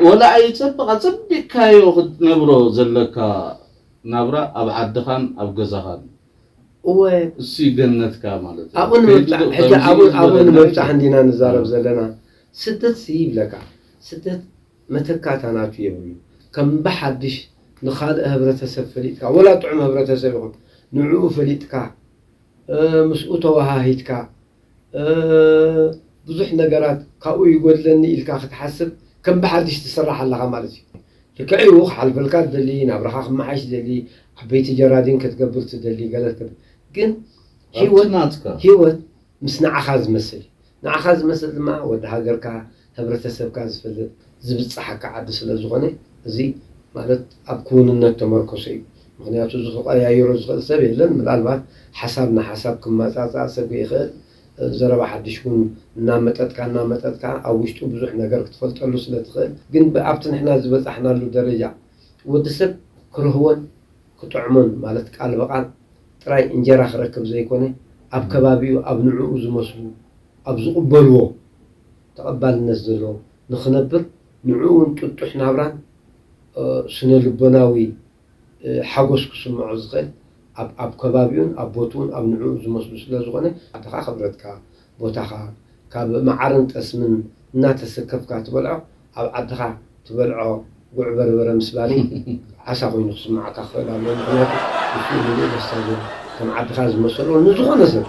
ወላ ኣይጸብቕ ኣጸቢቕካዮ ክትነብሮ ዘለካ ናብራ ኣብ ዓድኻን ኣብ ገዛኻን እወ እሱ ገነትካ ማለት እዩ። ኣብኡ ንምብጻሕ ከይዱ ሕጂ ከምዚ ኣብኡ ኣብኡ ዝበለ ንምብጻሕ ነገር እንዲና ንዛረብ ዘለና። ስደት ሲ ይብለካ፣ ስደት መተካእታ ናቱ የብሉ። ከም ብሓድሽ ንኻልእ ህብረተሰብ ፈሊጥካ፣ ወላ ጥዑም ህብረተሰብ ይኹን ንዕኡ ፈሊጥካ፣ እ፣ ምስኡ ተወሃሂድካ፣ እ፣ ብዙሕ ነገራት ካብኡ ይጎድለኒ ኢልካ ክትሓስብ ከም ብሓድሽ ትስራሕ ኣለኻ ማለት እዩ። ልክዕ እዩ፣ ክሓልፈልካ ትደሊ፣ ናብራኻ ክመሓሽ ትደሊ፣ ዓበይቲ ጀራዲን ክትገብር ትደሊ፣ ገለ ክትገብር። ግን ኣብቲ ህይወት ናትካ ህይወት ምስ ንዓኻ ዝመስል እዩ። ንዓኻ ዝመስል ድማ ወዲ ሃገርካ፣ ህብረተሰብካ ዝፈልጥ፣ ዝብጻሓካ ዓዲ ስለ ዝኾነ፣ እዚ ማለት ኣብ ክውንነት ተመርኮሰ እዩ። ምኽንያቱ እዚ ክቐያይሮ ዝኽእል ሰብ የለን። ምናልባት ሓሳብ ንሓሳብ ክመጻጻእ ሰብ ይኽእል። ዘረባ ሓድሽ እውን እናመጠጥካ እናመጠጥካ ኣብ ውሽጡ ብዙሕ ነገር ክትፈልጠሉ ስለ ትኽእል። ግን ብ-፣ ኣብቲ ንሕና ዝበጻሕናሉ ደረጃ ወዲ ሰብ ክርህዎን ክጥዕሞን ማለት ቃል ብቓል ጥራይ እንጀራ ክረክብ ዘይኮነ ኣብ ከባቢኡ ኣብ ንዕኡ ዝመስሉ ኣብ ዝቕበልዎ ተቐባልነት ዘለዎ ንኽነብር ንዕኡ እውን ጥጡሕ ናብራን እ፣ ስነ ልቦናዊ እ፣ ሓጎስ ክስምዖ ዝኽእል ኣብ ኣብ ከባቢኡን ኣብ ቦትኡን ኣብ ንዕኡ ዝመስሉ ስለ ዝኾነ ዓድኻ ክብረትካ ቦታኻ ካብ መዓርን ጠስምን እናተሰከፍካ ትበልዖ ኣብ ዓድኻ ትበልዖ ጉዕ በርበረ ምስ ባኒ ዓሳ ኮይኑ ክስምዓካ ክኽእል ኣለዎ። ምኽንያቱ ንሱ ምሉእ ደስታ ዝህብ ከም ዓድኻ ዝመሰሎ ንዝኾነ ሰብ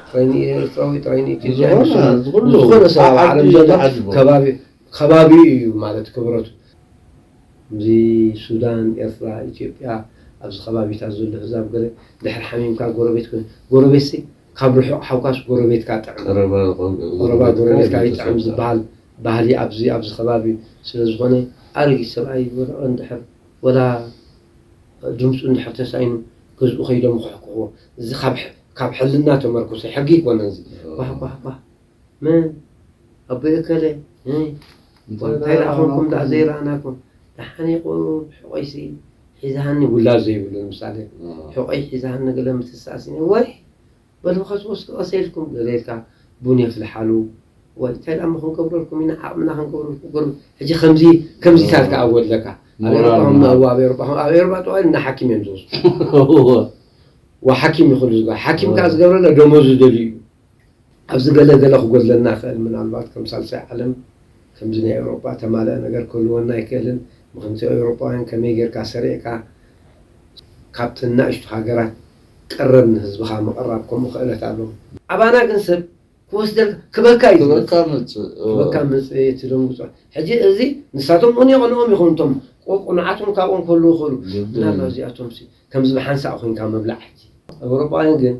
ጥራይ ንኤርትራዊ ጥራይ ንኢትዮጵያ ዝኾነ ይመስሎ ዝኹሉ ዝኾነ ሰብ ኣብ ዓዲ ዓለም ዘሎ ይዓድቦ። ከባቢ ከባቢኡ እዩ ማለት ክብረቱ። እዚ ሱዳን፣ ኤርትራ፣ ኢትዮጵያ ኣብዚ ከባቢታት ዘሎ ህዛብ ገለ ድሕር ሓሚምካ ጎረቤት ኮይኑ ጎረቤትሲ ካብ ርሑቕ ሓውካስ ጎረቤትካ ጥዕም ቀረባ ቀረባ ጎረቤትካ ይጥዕም ዝበሃል ባህሊ ኣብዚ ኣብዚ ከባቢ ስለ ዝኾነ ኣረጊት ሰብኣይ ወላ እንድሕር ወላ ድምፁ እንድሕር ተሳኢኑ ገዝኡ ከይዶም ይኹሕኩሕዎ። እዚ ካብ ሕ- ካብ ሕልና ተመርኩሰ ሕጊ ይኮነን እዚ ኳሕ ኳሕ ኳሕ መን ኣቦ እከለ እንታይ ደኣ ኮንኩም ደኣ ዘይረኣናኩም ደሓን ኢኹም ሕቆይሲ ሒዛሃኒ ውላድ ዘይብሉ ንምሳሌ ሕቆይ ሒዛሃኒ ገለ ምትሳእሲኒ ወይ በሉ ከስ ወስዱ ቀሰ ኢልኩም ገለ ኢልካ ቡን የፍልሓሉ ወይ እንታይ ደኣ እሞ ክንገብረልኩም ኢና ዓቕምና ክንገብረልኩም ገሩ ሕጂ ከምዚ ከምዚታት ከኣ ወድለካ ኣብ ኤሮጳ ኣብ ኤሮጳ ጥዋል እና ሓኪም እዮም ዝወስዱ ወሓኪም ይኹሉ ዝጋ ሓኪም ከኣ ዝገብረለ ደሞዙ ደልዩ እዩ ኣብዚ ገለ ገለ ክጎድለና ይኽእል ምናልባት ከም ሳልሳይ ዓለም ከምዚ ናይ ኤውሮጳ ተማልአ ነገር ክህልወና ኣይክእልን ምኽንያቱ ኤውሮጳውያን ከመይ ጌርካ ሰሪዕካ ካብቲ ናእሽቱ ሃገራት ቀረብ ንህዝብኻ ምቕራብ ከምኡ ክእለት ኣለዎ ኣባና ግን ሰብ ክወስደልካ ክበካ እዩ ዝመጽእ። ክበካ መጽእ ክበካ መጽእ ትደንግጾ ሕጂ እዚ ንሳቶም እውን የቐንኦም ይኾኑ እቶም ቆቁ ንዓቶም ካብኦም ከህልዉ ይኽእሉ ምናልባት እዚኣቶም ከምዚ ብሓንሳእ ኮይንካ ምብላዕ ሕጂ ኤውሮጳውያን ግን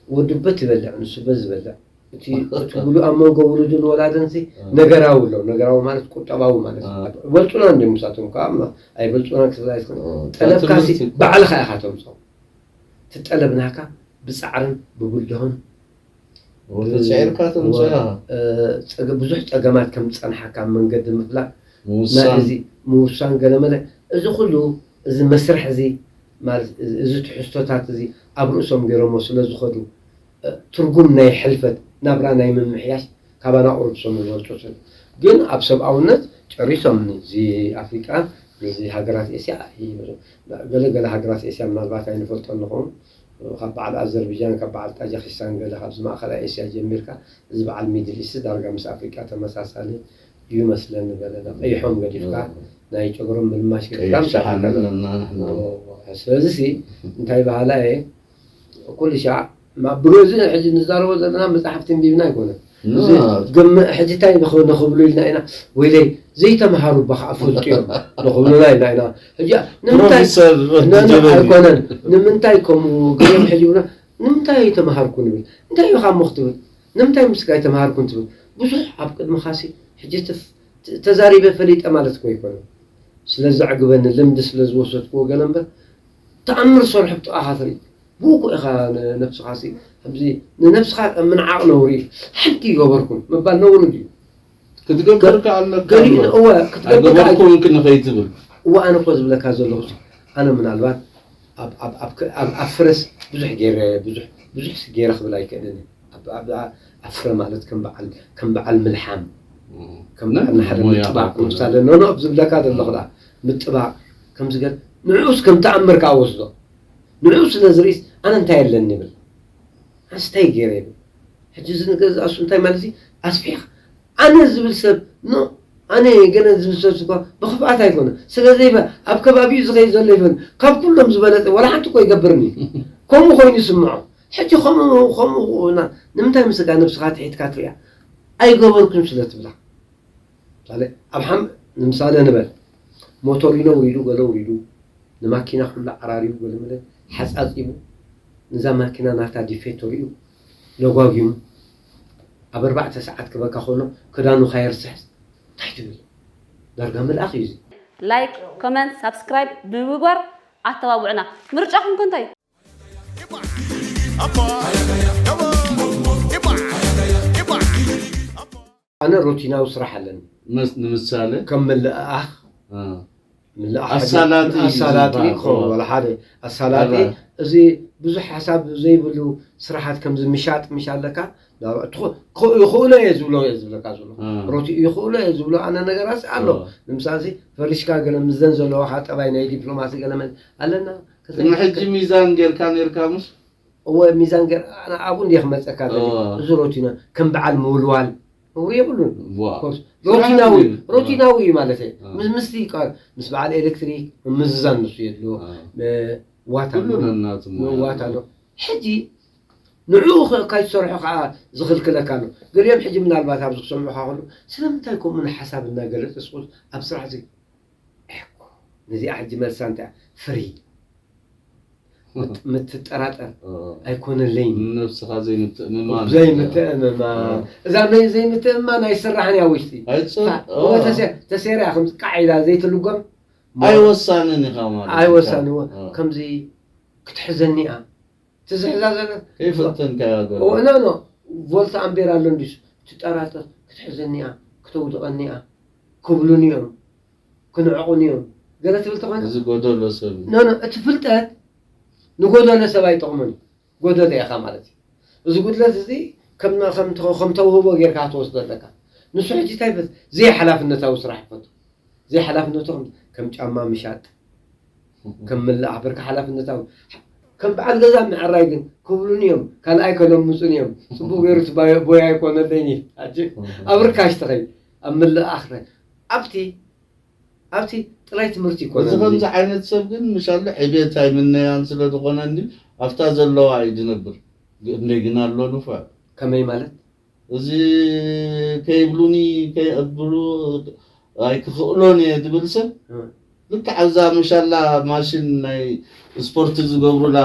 ወዲ በት ይበልዕ ንሱ በት ዝበልዕ እቲ እቲ ውሉ ኣብ መንጎ ውሉድን ወላድን ሲ ነገራዊ ኣሎ ነገራዊ ማለት ቁጠባዊ ማለት እዩ። በልጹና እንዲም ንሳቶም ከዓ እማ ኣይበልጹና ክትብል ኣይትኽእል ጠለብካ ሲ ባዕልኻ ኢኻ ተምፅኦ እቲ ጠለብ ናካ ብፃዕርን ብብልድሆን ተፅዒርካ ተምፅኦ ኢኻ እ፣ ፀገ- ብዙሕ ፀገማት ከም ዝፀንሓካ ኣብ መንገዲ ምፍላጥ ናይ ምውሳን እዚ ምውሳን ገለመለ እዚ ኩሉ እዚ መስርሕ እዚ ማለት እዚ- እዚ ትሕዝቶታት እዚ ኣብ ርእሶም ገይሮሞ ስለ ዝኸዱ እ፣ ትርጉም ናይ ሕልፈት ናብራ ናይ ምምሕያሽ ካባና ቁሩብ ሰሙ ዝወልጡትን ግን ኣብ ሰብኣውነት ጨሪሶም ንዚ ኣፍሪቃ ንዚ ሃገራት ኤስያ ኣይመስሉ። ገለ ገለ ሃገራት ኤስያ ምናልባት ኣይንፈልጦ ንኸውን ካብ በዓል ኣዘርቢጃን ካብ በዓል ጣጃኪስታን ገለ ካብዚ ማእኸላይ ኤስያ ጀሚርካ እዚ በዓል ሚድል ኢስት ዳርጋ ምስ ኣፍሪቃ ተመሳሳሊ እዩ መስለኒ ገለ ቀይሖም ገዲፍካ ናይ ጨጉሮም ምልማሽ ገዲፍካ ቀይሕ ምስ ሸሓነ ኣፍሪቃ ኣለና ንሕና ስለዚ ሲ እንታይ ባህላ እየ ኩሉ ሻዕ ብገዝእ ሕጂ ንዛረቦ ዘለና መፅሓፍቲ ንቢብና ኣይኮነን እዚ ግምእ ሕጂ እንታይ ንኽ- ንኽብሉ ኢልና ኢና ወይለይ ዘይተምሃሩ ባኻ ኣፈልጡ እዮም ንኽብሉና ኢና ኢና ሕጂ ንምንታይ ፕሮፌሰር ነ- ነ- ጀበሊ ኣይኮነን ንምንታይ ከምኡ ገዮም ሕጂ ብና ንምንታይ ኣይተምሃርኩ ንብል እንታይ ኢኻ እሞ ክትብል ንምንታይ ምስካ ኣይተምሃርኩን ትብል ብዙሕ ኣብ ቅድሚ ካሲ ሕጂ ትፍ- ተ- ተዛሪበ ፈሊጠ ማለት እኮ ኣይኮነን ስለ ዘዕግበኒ ልምዲ ስለ ዝወሰድክዎ ገለ እምበር ተኣምር ሰርሑ ብጥቓኻ ትርኢ ብኡ እኮ ኢኻ ንነብስኻ ሲ ከምዚ ንነብስኻ ምንዓቕ ነውሪ እዩ ሓንቲ ይገበርኩም ምባል ነውሪ ድዩ ክትገብር ከኣለካ ገሊኡ እወ ክትገብር ከኣ ኣይገበርኩን ክንኸይትብል እወ ኣነ እኮ ዝብለካ ዘለኹ ሲ ኣነ ምናልባት ኣብ ኣብ ኣብ ኣብ ኣብ ፍረስ ብዙሕ ገይረ ብዙሕ ብዙሕ ሲ ገይረ ክብል ኣይክእልን እየ ኣብ ኣብ ኣብ ፍረ ማለት ከም በዓል ከም በዓል ምልሓም ከም ንሕና ሓደ ምጥባቕ ምሳሌ ኖኖ ዝብለካ ዘለኹ ደኣ ምጥባቕ ከም ዝገል ንዕኡስ ከም ተኣምር ከኣ ወስዶ። ንዕኡ ስለ ዝርእስ ኣነ እንታይ ኣለኒ ይብል። ኣንስታይ ገይረ ይብል። ሕጂ እዚ ነገር ዝኣሱ እንታይ ማለት እዩ? ኣስፊሕ ኣነ ዝብል ሰብ ኖ ኣነ ገለ ዝብል ሰብ እኳ ብኽፍኣት ኣይኮነ ስለ ዘይበ ኣብ ከባቢኡ ዝኸይ ዘሎ ይፈን ካብ ኩሎም ዝበለጠ ወላ ሓንቲ እኮ ይገብርኒ ከምኡ ኮይኑ ይስምዖ። ሕጂ ከምኡ ከምኡ ና ንምንታይ ምስጋ ነብስኻ ትሒትካ ትሪኣ ኣይገበርኩን ስለ ትብላ። ምሳሌ ኣብ ሓም ንምሳሌ ንበል ሞቶሪኖ ውሪዱ ገለ ውሪዱ ንማኪና ኩሉ ዓራሪቡ ገለ መለ ሓጻጺቡ ንዛ ማኪና ናታ ዲፌቶሪኡ ለጓጊሙ ኣብ ኣርባዕተ ሰዓት ክበካ ከሎ ክዳኑ ካየርስሕስ እንታይ ትብል ዳርጋ መልኣኽ እዩ እዚ። ላይክ ኮመንት ሳብስክራይብ ብምግባር ኣተባብዑና። ምርጫኹም ከ እንታይ እዩ? ኣነ ሮቲናዊ ስራሕ ኣለኒ። ንምሳሌ ከም ምልእኣኽ እ፣ ምልእኣኽ ኣሳላጢ ኣሳላጢ ዝበሃል፣ ክኸውን ኦ። ወላ ሓደ ኣሳላጢ ኣራ። እዚ ብዙሕ ሓሳብ ዘይብሉ ስራሓት ከምዚ ምሻጥ ምሽ ኣለካ ይኽእሎ እየ ዝብሎ እየ ዝብለካ ዘሎ እ። ሮቲ ይኽእሎ እየ ዝብሎ ኣነ ነገራት ኣሎ ኦ። ንምሳሌ ፈሪሽካ ገለ ምዘን ዘለዋካ ጠባይ ናይ ዲፕሎማሲ ገለ መን ኣለና ቅድሚ ሕጂ ሚዛን ጌርካ ኔርካ ምሽ እወ ሚዛን ገር ኣነ ኣብኡ እንዲየ ክመፀካ ዘለ እወ። እዚ ሮቲና ከም በዓል ምውልዋል እው የብሉን ዋ ሮቲናዊ ስራሕ እዩ። ሮቲናዊ እዩ ማለት እዩ እወ። ምስ ምስቲ ቃል ምስ በዓል ኤሌክትሪክ ምምዝዛን ንሱ የድልዎ እወ። ም- ዋታ ኩሉ ማለት ነናቱ ም- ሞያ ዋታ ኣለዎ። ኣሎ ሕጂ ንዕኡ ከ- ካይትሰርሖ ከዓ ዝኽልክለካ ኣሎ ገሊኦም ሕጂ ምናልባት ኣብዚ ክሰምዑካ ከሉ ስለምንታይ ከምኡ ንሓሳብ እናገለፅ ስቁ ኣብ ስራሕ እዚ እኮ ነዚኣ ሕጂ መልሳ እንታይ ፍሪ ምት- ምትጠራጠር ኦ፣ ኣይኮነለይን ንነብስኻ ዘይምትእምማን ዘይምትእምማን እዛ ናይ ዘይምትእምማን ኣይስራሕን እያ ውሽጢ ኣይፅር እወ ተሰ- ተሰሪያ ከም ቃዒዳ ዘይትልጎም ኣይወሳንን ኢኻ ማለት እዩ። ኣይወሳንዎ ኦ፣ ከምዚ ክትሕዘኒ እያ ትዝሕዛ ዘለ ከይፈተንካያ ዘሎ እወ ኖ ኖ ቮልታ ኣምቤር ኣሎ እንዲስ ትጠራጠር ክትሕዘኒ እያ ክተውድቐኒ እያ ክብሉኒ እዮም ክንዕቑኒ እዮም ገለ ትብል ተኾይኑ እዚ ጎደሎ ሰብ እዩ። ኖ ኖ እቲ ፍልጠት ንጎደሎ ሰብ ኣይጠቕሙን እዩ ጎደሎ ኢኻ ማለት እዩ እዚ ጉድለት እዚ ከም ከም ከም ተውህቦ ጌርካ ትወስዶ ኣለካ ንሱ ሕጂ እንታይ ይፈት ዘይሓላፍነታዊ ስራሕ ይፈቱ ዘይሓላፍነቱ ከም- ከም ጫማ ምሻጥ ከም ምልኣኽ ብርካ ሓላፍነታዊ ከም በዓል ገዛ ምዕራይ ግን ክብሉኒ እዮም ካልኣይ ከለምፁን እዮም ፅቡቅ ገይሩ እቲ ባዮ- ቦያ ኣይኮነለይን እዩ ኣጅብ ኣብ ርካሽ ተኸይ ኣብ ምልኣኽ ረ- ኣብቲ ኣብቲ ጥራይ ትምህርቲ እዚ ይኮነ ከምዚ ዓይነት ሰብ ግን ምሻሎ ዕቤት ኣይምነያን ስለ ዝኾነ እንዲ ኣብታ ዘለዋ እዩ ዝነብር። እንደ ግን ኣሎ ንፉዕ ከመይ ማለት እዚ ከይብሉኒ ከይእብሉ ኣይክኽእሎን እየ ዝብል ሰብ እም። ልክዕ ኣብዛ መሻላ ማሽን ናይ ስፖርት ዝገብሩላ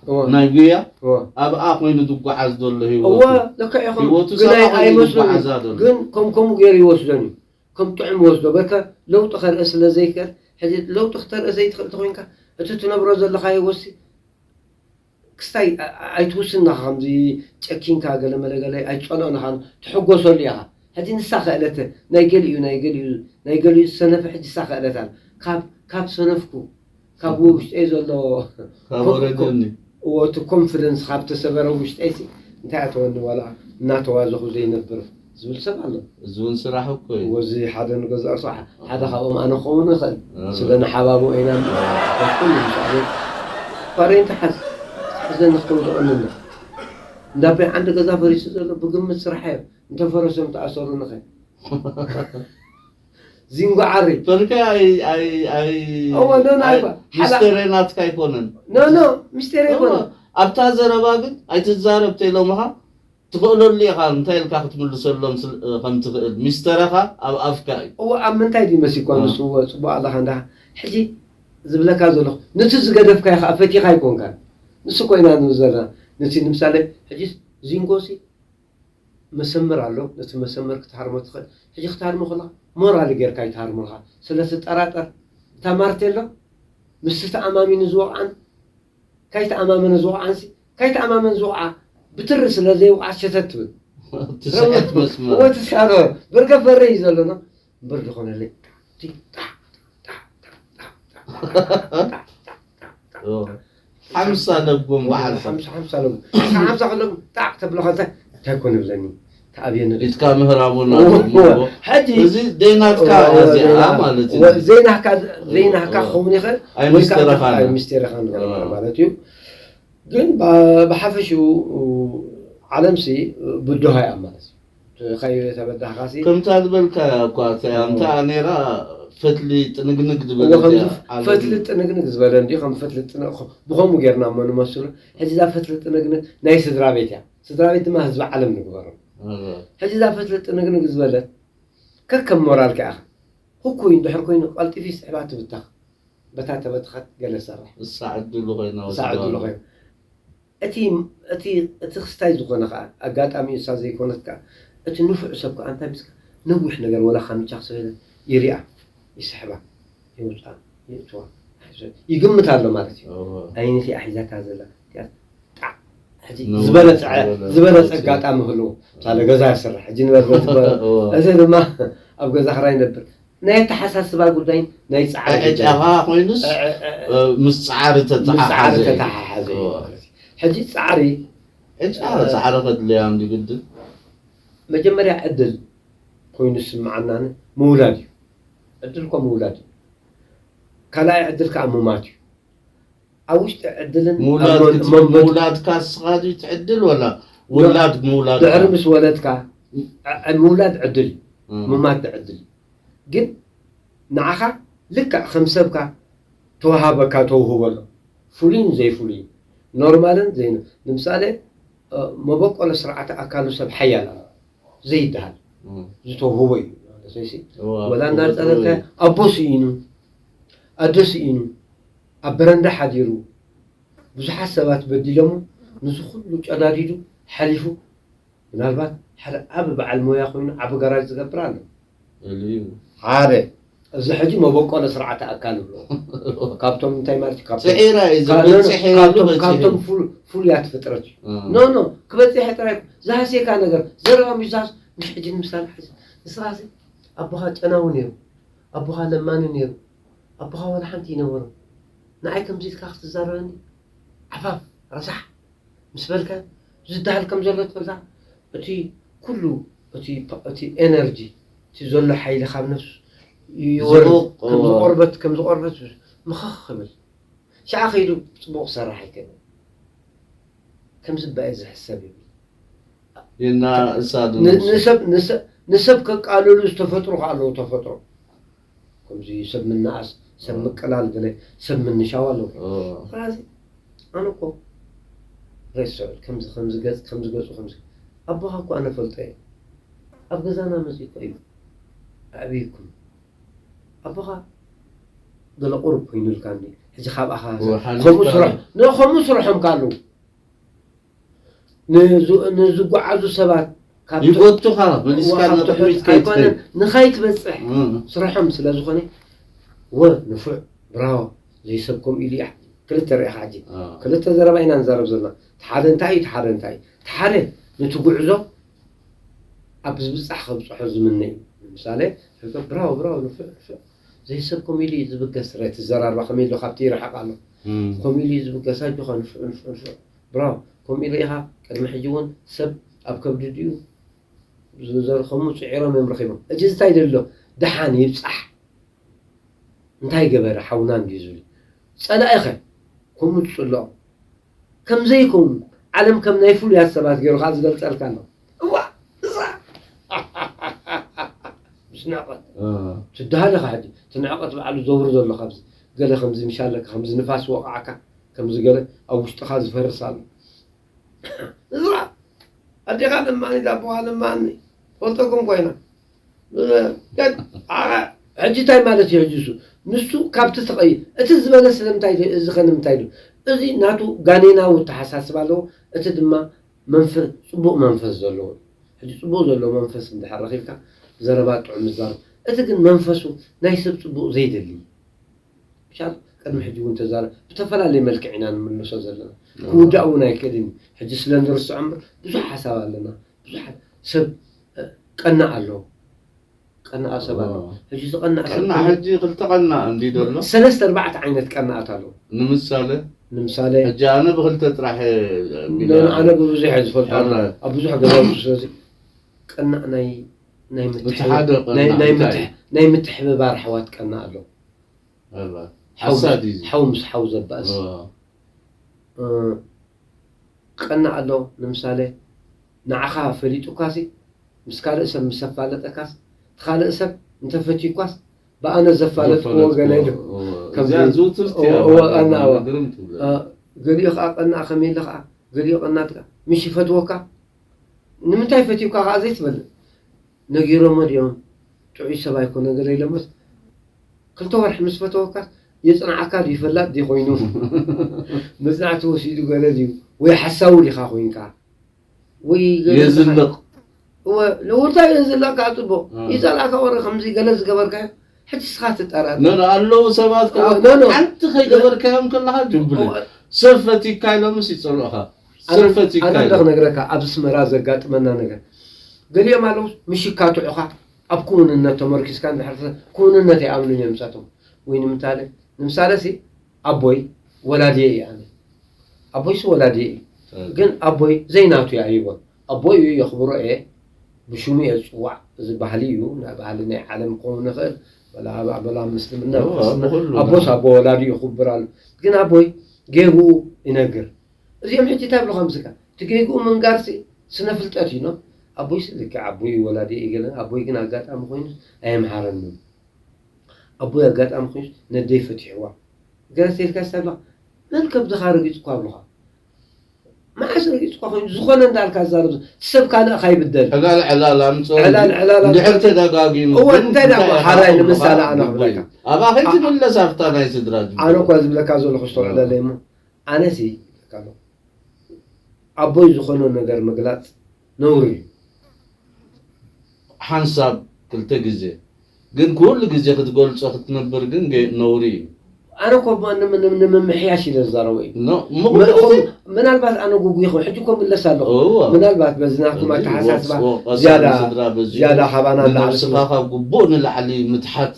እወ፣ ናይ ጉያ እወ። ኣብኣ ኮይኑ ዝጓዓዝ ዘሎ እወ ህይወቱ ልክዕ ኢኹም ህይወቱ ግን ሰብኣ ኣይ- ኮይኑ ኣይመስሉን ዝጓዓዛ ዘሎ ግን ከም ከምኡ ገይሩ ይወስዶን እዩ ከም ጥዑም ይወስዶ በርከ ለውጢ ከርኢ ስለ ዘይክእል ሕዚ ለውጢ ክተርኢ ዘይትኽእል ተኮይንካ እቲ ትነብሮ ዘለካ ይወሲ ክስታይ ኣ- ኣ- ኣይትውስን ኢኻ ከምዚ ጨኪንካ ገለ መለ ገለ ኣይትጸልኦን ኢኻ ትሕጎሰሉ ኢኻ ሕዚ ንሳ ክእለት ናይ ገሊኡ ናይ ገሊኡ ናይ ገሊኡ ዝሰነፈ ሕጂ ሳ ክእለት ኣለ ካብ ካብ ሰነፍኩ ካብ ውሽጠይ ዘሎ ካብ ወረደኒ እዎ እቲ ኮንፊደንስ ካብ ተሰበረ ውሽጠይ ሲ እንታይ ኣተወኒ ዋላ እናተዋዘኹ ዘይነብር ዝብል ሰብ ኣሎ እዚ እውን ስራሕ እኮ እዩ ወዚ ሓደ ንገዛእሱ ሓደ ካብኦም ኣነ ክኸውን ይኽእል ስለ ንሓባቡ ኢና ኩሉ ምስኣበ ፓሬንት ሓዝ ሓዘኒ ክተውድቐኒ ኣሎ እንዳበይ ዓንዲ ገዛ ፈሪሱ ዘሎ ብግምት ስራሕ እዮም እንተፈረሶም ተኣሰሩ ንኸ ዚንጎ ዓሪ ፈርካ ኣይ ኣይ ኣይ እወ፣ ኖ፣ ኖ፣ ኣይ- ኣይባ። ሓላ- ሚስተር ናትካ ኣይኮነን ኖ ኖ ሚስቴር ኣይኮነ እወ፣ ኣብታ ዘረባ ግን ኣይትዛረብ ተኢሎምኻ ትኽእለሉ ኢኻ እንታይ ኢልካ ክትምልሰሎም ስል- ከም ትኽእል ሚስተረኻ ኣብ ኣፍካ እዩ እወ ኣብ ምንታይ ድዩ መሲኳ እ። ንሱ እወ ፅቡቅ ኣለኻ እንዳ ሕጂ ዝብለካ ዘለኹ ነቲ ዝገደፍካ ኢኻ ፈቲኻ ኣይኮንካን ንሱ ኮይና ንብል ዘለና ነቲ ንምሳሌ ሕጂ ዚንጎሲ መሰመር ኣሎ ነቲ መሰመር ክትሃርሞ ትኽእል ሕጂ ክትሃርሞ ከለኻ ሞራል ጌርካ ይትሃርመልካ ስለ ትጠራጠር እታ ማርቴሎ ምስቲ ተኣማሚኑ ዝወቕዓን ካይተኣማመነ ዝወቕዓንሲ ካይተኣማመን ዝወቕዓ ብትሪ ስለ ዘይወቕዓ ሸተት ትብል ትስዕት መስመር እወ ትስዕሮ ብርገ ፈረ እዩ ዘሎና እምበር ዝኾነለይ ሓምሳ ለጎም በዓል ሰብ ሓምሳ ሓምሳ ሎም ሓምሳ ከሎም ጣዕ ተብሎ ከንታ እንታይ ኮነ ብለኒ እታ ኣብየን ኢትካ ምህራሙና እዎ፣ እዎ። ሕጂ እዚ ዘይናትካ እዚኣ ማለት እዩ። ዘይናካ ዘይናካ ክኸውን ይኽእል። ኣይምስተረኻን ኣይምስተረኻን ማለት እዩ። ግን ብሓፈሽኡ ዓለምሲ ብድሆ እያ ማለት እዩ። ከይተበዳህካሲ ከምታ ዝበልካ እኳ እታ ነራ ፈትሊ ጥንግንግ ዝበለ ፈትሊ ጥንግንግ ዝበለ እንዲ ከም ፈትሊ ብኸምኡ ጌርና እሞ ንመስሉ። ሕጂ እዛ ፈትሊ ጥንግንግ ናይ ስድራ ቤት እያ። ስድራ ቤት ድማ ህዝቢ ዓለም ንግበሮ። ሕጂ እዛ ፈትሊ ጥንግንግ ዝበለት ከከም ሞራልካ ኢኻ። ህኩይ እንድሕር ኮይኑ ቀልጢፊ ስሕባ ትብተኽ። በታ ተበትኸት ገለ ሰርሕ። እሳ ዕድሉ ኮይና እሳ ዕድሉ ኮይና። እቲ እቲ እቲ ክስታይ ዝኾነ ከዓ ኣጋጣሚ እሳ ዘይኮነት ከዓ እቲ ንፉዕ ሰብ ከዓ እንታይ ምስካ ነዊሕ ነገር ወላ ካምቻ ክሰበለ ይሪኣ ይስሕባ ይውፃ ይእትዋ ይግምት ኣሎ ማለት እዩ። ኣይንቲ ኣሒዛታ ዘላ ዝበለፀ ዝበለፀ ኣጋጣሚ ህልዎ ሳለ ገዛ ይስራሕ ሕጂ ንበር በትበረ እዚ ድማ ኣብ ገዛ ክራይ ነብር ናይ ኣተሓሳስባ ጉዳይ ናይ ፃዕሪ ዕጫኻ ኮይኑስ ምስ ፃዕሪ ተተሓሓዘ ተተሓሓዘ ሕጂ ፃዕሪ ዕጫ ፃዕሪ ከድለያ እንዲ ግድን መጀመርያ ዕድል ኮይኑ ዝስምዓናን ምውላድ እዩ። ዕድል ኮ ምውላድ እዩ። ካልኣይ ዕድል ከዓ ምማት እዩ። ኣብ ውሽጢ ዕድልን ምውላድካ ስኻ ትዕድል ወላ ውላድ ምውላድ ድሕሪ ምስ ወለድካ ምውላድ ዕድል እዩ። ምማት ዕድል እዩ። ግን ንዓኻ ልክዕ ከም ሰብካ ተዋሃበካ ተውህቦ ኣሎ። ፍሉይን ዘይፍሉይን ኖርማልን ዘይነ ንምሳሌ መበቆሎ ስርዓተ ኣካሉ ሰብ ሓያል ኣሎ ዘይበሃል ዝተውህቦ እዩ። ወላ እናፀለልካ ኣቦ ስኢኑ ኣደ ስኢኑ ኣብ በረንዳ ሓዲሩ ብዙሓት ሰባት በዲሎሞ ነዚ ኩሉ ጨዳዲዱ ሓሊፉ ምናልባት ሓደ ዓቢ በዓል ሞያ ኮይኑ ዓቢ ጋራጅ ዝገብር ኣሎ። ሓደ እዚ ሕጂ መበቆሎ ስርዓተ ኣካል ይብሎ ካብቶም እንታይ ማለት እዩ? ካብቶም ፍሉያት ፍጥረት እዩ። ኖ ኖ ክበፅሐ ጥራይ ዝሃስየካ ነገር ዘረባ ምዛዝ ንሕጂ ንምሳሌ ሕዚ ንስኻ ኣቦኻ ጨናዊ ነይሩ ኣቦኻ ለማኒ ነይሩ ኣቦኻ ዋላ ሓንቲ ይነበሮ ንዓይ ከምዚ ኢልካ ክትዛረበኒ ዓፋፍ ረሳሕ ምስ በልካ ዝደሃል ከም ዘሎ ትፈልጣ እቲ ኩሉ እቲ ኤነርጂ እቲ ዘሎ ሓይሊ ካብ ነፍሱ ይወርድ ከምዚ ቆርበት ከምዚ ቆርበት ምኽኽ ክብል ሻዓ ከይዱ ፅቡቕ ክሰርሕ ኣይክእልን ከምዚ ባየ ዝሕሰብ ይብል ይና እሳ ንሰብ ከቃልሉ ዝተፈጥሩ ከ ኣለዉ ተፈጥሮ ከምዚ ሰብ ምናኣስ ሰብ ምቅላል ገለ ሰብ ምንሻው ኣለዉ ስለዚ ኣነ እኮ ሬስዑል ከምዚ ከምዚ ገፅ ከምዚ ገፁ ከምዚ ኣቦኻ እኮ ኣነ ፈልጦ እየ ኣብ ገዛና መፂ እኮ እዩ ኣዕብይኩም ኣቦኻ ገለ ቁሩብ ኮይኑልካ እንዲ ሕጂ ካብኣኻ ከምኡ ስራሕ ከምኡ ስርሖም ካሉ ንዝጓዓዙ ሰባት ይጎቱኻ መሊስካ ንቕድሚት ከይትኸይድ ንኸይትበፅሕ ስርሖም ስለ ዝኾነ ወ ንፉዕ ብራዎ ዘይሰብ ከምኡ ኢሉ ክልተ ርኢኻ ሕጂ ክልተ ዘረባ ኢና ንዛረብ ዘለና ሓደ እንታይ እዩ ሓደ እንታይ እዩ ሓደ ነቲ ጉዕዞ ኣብ ዝብፃሕ ከብፅሖ ዝምነ እዩ ንምሳሌ ብራዎ ብራዎ ንፉዕ ንፉዕ ዘይሰብ ከምኡ ኢሉ እዩ ዝብገስ ረ ትዘራርባ ከመይ ኢሉ ካብቲ ይርሕቕ ኣሎ ከምኡ ኢሉ እዩ ዝብገስ ኣጆኻ ንፉዕ ንፉዕ ንፉዕ ብራው ከምኡ ኢሉ ኢኻ ቅድሚ ሕጂ እውን ሰብ ኣብ ከብዲ ድዩ ዝዘርኸሙ ፅዒሮም እዮም ረኺቦም እጅ ዝታይ ደሎ ደሓን ይብፃሕ እንታይ ገበረ ሓውና እንድዩ ዝብል ፀላኢ ኸ ከምኡ ትፅልኦ ከም ዘይከውን ዓለም ከም ናይ ፍሉያት ሰባት ገይሩ ከዓ ዝገልፀልካ ኣሎ እዋ እዛ ምስናቐት ትደሃለኻ ሕጂ ትንዕቐት ባዕሉ ዘውር ዘሎ ካብዚ ገለ ከምዚ ምሻለካ ከምዚ ንፋስ ወቕዓካ ከምዚ ገለ ኣብ ውሽጥኻ ዝፈርስ ኣሎ እዛ ኣዴኻ ለማኒ ዳቦኻ ለማኒ ፈልጠኩም ኮይና ሕጂ እንታይ ማለት እዩ ሕጂ እሱ ንሱ ካብቲ ተቐይ እቲ ዝበለ ስለምንታይ እዚ ከ ንምንታይ ዶ እዚ ናቱ ጋኔናዊ ተሓሳስብ ኣለዎ እቲ ድማ መንፈስ ጽቡቕ መንፈስ ዘለዎ ሕጂ ጽቡቕ ዘለዎ መንፈስ እንድሕር ረኺብካ ዘረባ ጥዑም ምዛረብ እቲ ግን መንፈሱ ናይ ሰብ ጽቡቕ ዘይደሊ ሻብ ቅድሚ ሕጂ እውን ተዛረ ብተፈላለየ መልክዕ ኢና ንምልሶ ዘለና ክውዳእ እውን ኣይክእልን ሕጂ ስለ ንርስዖ እምበር ብዙሕ ሓሳብ ኣለና ብዙሓት ሰብ ቀና ኣሎ ቀና ሰብ ኣሎ ሕጂ ዝቐና ሰብ ቀና ሕጂ ክልተ ቀና እንዲ ዘሎ ሰለስተ ኣርባዕተ ዓይነት ቀናኣት ኣለዉ ንምሳሌ ንምሳሌ ሕጂ ኣነ ብክልተ ጥራሕ ኣነ ብብዙሕ እየ ዝፈልጦ ኣብ ብዙሕ ገዛውቲ ስለዚ ቀናእ ናይ ናይ እቲ ምትሕብ- ሓደ ቀናእ ናይ- ናይ እንታይ? ምትሕ- ናይ ምትሕብባር ኣሕዋት ቀናእ ኣሎ። ኣላ ሓው ሓሳድ ምስ- እዩ። ሓው ምስ ሓው ዘባእስ ዋ። እ፣ ቀናእ ኣሎ። ንምሳሌ ንዓኻ ፈሊጡካሲ ምስ ካልእ ሰብ ምስ ኣፋለጠካስ እቲ ካልእ ሰብ እንተፈትዩኳስ ብኣነ ዘፋለጥኩዎ ገለ ኢሉ እዋ፣ ከም እዚኣ ዘይ- ዝውትርቲ እዋ፣ እያ እዋ፣ ማለት ቀና፣ ነው። እዋ። ግርም ትብለ። እ፣ ገሊኡ ከዓ ቀናእ ከመይ ኢለ ከዓ ገሊኡ ቀናት ከዓ ምሽ ይፈትወካ ንምንታይ ፈትዩካ ከዓ ዘይትፈልጥ ነጊሮሞ ድዮም ጥዑይ ሰብ ኣይኮነ ገለ ኢሎምስ ክልተ ወርሒ ምስ ፈተወካ የፅንዓካ ድዩ ፈላጥ ድዩ ኮይኑ መፅናዕቲ ወሲዱ ገለ ድዩ ወይ ሓሳዊ ዲኻ ኮይንካ ወይ ገለ የዝልቕ እወ ለውርታ የዝልቕካ ፅቡቕ እ። ይፀልኣካ ወረ ከምዚ ገለ ዝገበርካ ሕጂ ስኻ ትጠራጠር ኖ ኖ ኣለዉ ሰባት ከዓ እወ፣ ኖ፣ ኖ። ሓንቲ ከይገበርካዮም ከለካ ጅብለ እወ፣ ሰብ ፈቲካ ኢሎምስ ይፀልኡኻ። ሰብ ፈቲካ ኣነ ኢሎም ክነግረካ ኣብ ኣስመራ ዘጋጥመና ነገር ገሊኦም ኣለዉ ምሽ ይካትዑኻ ኣብ ክውንነት ተመርኪስካ እንድሕር ክውንነት ይኣምኑን እዮም ምሳቶም ወይ ንምሳሌ ንምሳሌ ሲ ኣቦይ ወላድየ እዩ ኣነ ኣቦይ ሲ ወላድየ እዩ ግን ኣቦይ ዘይናቱ ይኣይቦን ኣቦይ እዩ የኽብሮ እየ ብሽሙ እየ ዝፅዋዕ እዚ ባህሊ እዩ ናይ ባህሊ ናይ ዓለም ክኸውን ይኽእል በላ በላ ምስልምና እዎ፣ ክርስትና ብኹሉ ኣቦስ በላ። ኣቦ ወላዲ ይኽብር ኣሎ ግን ኣቦይ ጌግኡ ይነግር እዚኦም ሕጂ እንታይ ብልኻ ምስካ እቲ ጌግኡ ምንጋርሲ ስነ ፍልጠት እዩ ኖ ኣቦይስ ልክዕ ኣቦይ እዩ ወላዲ እዩ ገለ ኣቦይ ግን ኣጋጣሚ ኮይኑ ኣየምሃረንን ኣቦይ ኣጋጣሚ ኮይኑ ነደይ ፈትሕዋ ገለ ተልካ ስታብላ መን ከብድኻ ረጊፅኳ ኣብልኻ መዓስ ረጊፅኳ ኮይኑ ዝኾነ እንዳልካ ዛረብ ሰብ ካልእ ካይብደል ዕላል ዕላል ኣምፅኦ ዕላል ዕላል እንድሕር ኣምፅኦ። ተደጋጊሙ እወ፣ ግን እንታይ ደኣ እንታይ ሓራይ ኣቕርቡ ንምሳሌ ከዓ ኣነ ግቡእ እዩ። ክብለካ ኣብኣ ከይትምለስ ኣብታ ናይ ስድራ ጅቡቲ። ኣነ እኳ ዝብለካ ዘለኹ ስተውዕለለይ እሞ ኣነሲ ይብለካ ኣለኹ ኣቦይ ዝኾነ ነገር ምግላፅ ነውሪ እዩ ሓንሳብ ክልተ ግዜ ግን ኩሉ ግዜ ክትገልፆ ክትነብር ግን ገ- ነውሪ እዩ። ኣነ እኮ ብ- ንም- ንም- ንምምሕያሽ ኢለ ዝዛረቡ እዩ ኖ፣ ምኽንያቱ ምእኹም ምናልባት ኣነ ጉጉ ይኹን ሕጂ እኮ ምለስ ኣለኹ እዎ። ምናልባት በዚ ናትኩም እዚ ኣተሓሳስባ ወፅኦ ቀሳሪ ዝያዳ ስድራ በዚሑ ዝያዳ ካባና ንነብስኻ ላዕሊ ካብ ግቡእ ንላዕሊ ምትሓት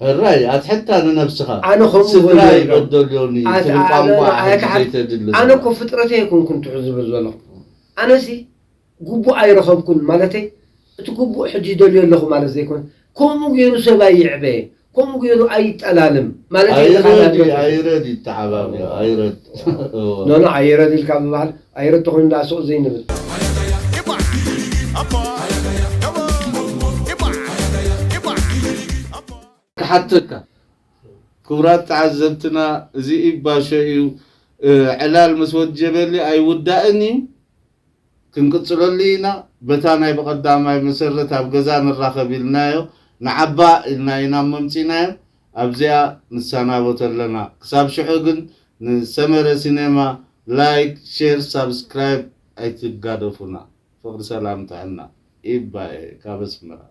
ሕራይ ኣትሕታ ንነብስኻ ኣነ ከምኡ ስድራ ይብሉ ይበደልዮኒ ኣት- ትብል ኣነ- ቋንቋ ኣነ- ሕጂ ኣነ- ዘይተድሊ ኣነ ዘላ። እኮ ፍጥረተይ ኣይኮንኩን ትሑ ዝብል ዘለኹ ኣነሲ ግቡእ ኣይረኸብኩን ማለተይ እቲ ግቡእ ሕጂ ደልዮ ኣለኹ ማለት ዘይኮነ ከምኡ ገይሩ ሰብ ኣይዕበ ከምኡ ገይሩ ኣይጠላልም ማለት ኣይረድ ኣይረድ ይተዓባብዮ ኣይረድ እዎ። ኖኖ ኣይረድ ኢልካ ብባህል ኣይረድ ተኾይኑ ዳ ሱቕ ዘይንብል ክሓተካ ክቡራት ተዓዘብትና እዚ ኢባሾ እዩ እ፣ ዕላል ምስ ወጀበሊ ኣይውዳእን እዩ ክንቅፅለሉ ኢና በታ ናይ ብቐዳማይ መሰረት ኣብ ገዛ ንራኸብ ኢልናዮ ንዓባ ኢልና ኢና መምፂናዮ ኣብዚኣ ንሰናበቶ ኣለና ክሳብ ሽዑ ግን ንሰመረ ሲኔማ ላይክ ሼር ሳብስክራይብ ኣይትጋደፉና ፍቕሪ ሰላም ጥዕና ኢባኤ ካብ ኣስመራ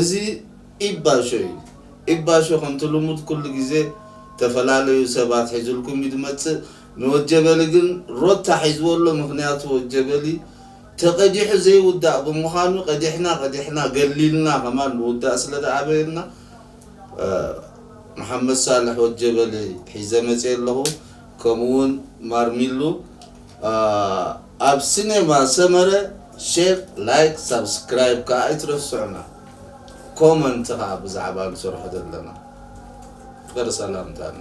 እዚ ኢባሾ እዩ። ኢባሾ ከምቲ ልሙድ ኩሉ ግዜ ተፈላለዩ ሰባት ሒዙልኩም እዩ ዝመጽእ። ንወጀበሊ ግን ሮታ ሒዝዎ ኣሎ። ምኽንያቱ ወጀበሊ ተቐዲሑ ዘይውዳእ ብምዃኑ ቀዲሕና ቀዲሕና ገሊልና ከማን ንውዳእ ስለ ዝኣበየና መሓመድ ሳልሕ ወጀበሊ ሒዘ መፅየ ኣለኹ። ከምኡ እውን ማርሚሉ ኣብ ሲኔማ ሰመረ ሼር ላይክ ሳብስክራይብ ከዓ ኣይትረስዑና። ኮመንት ከዓ ብዛዕባ ንሰርሖ ዘለና ፍቅሪ ሰላምታና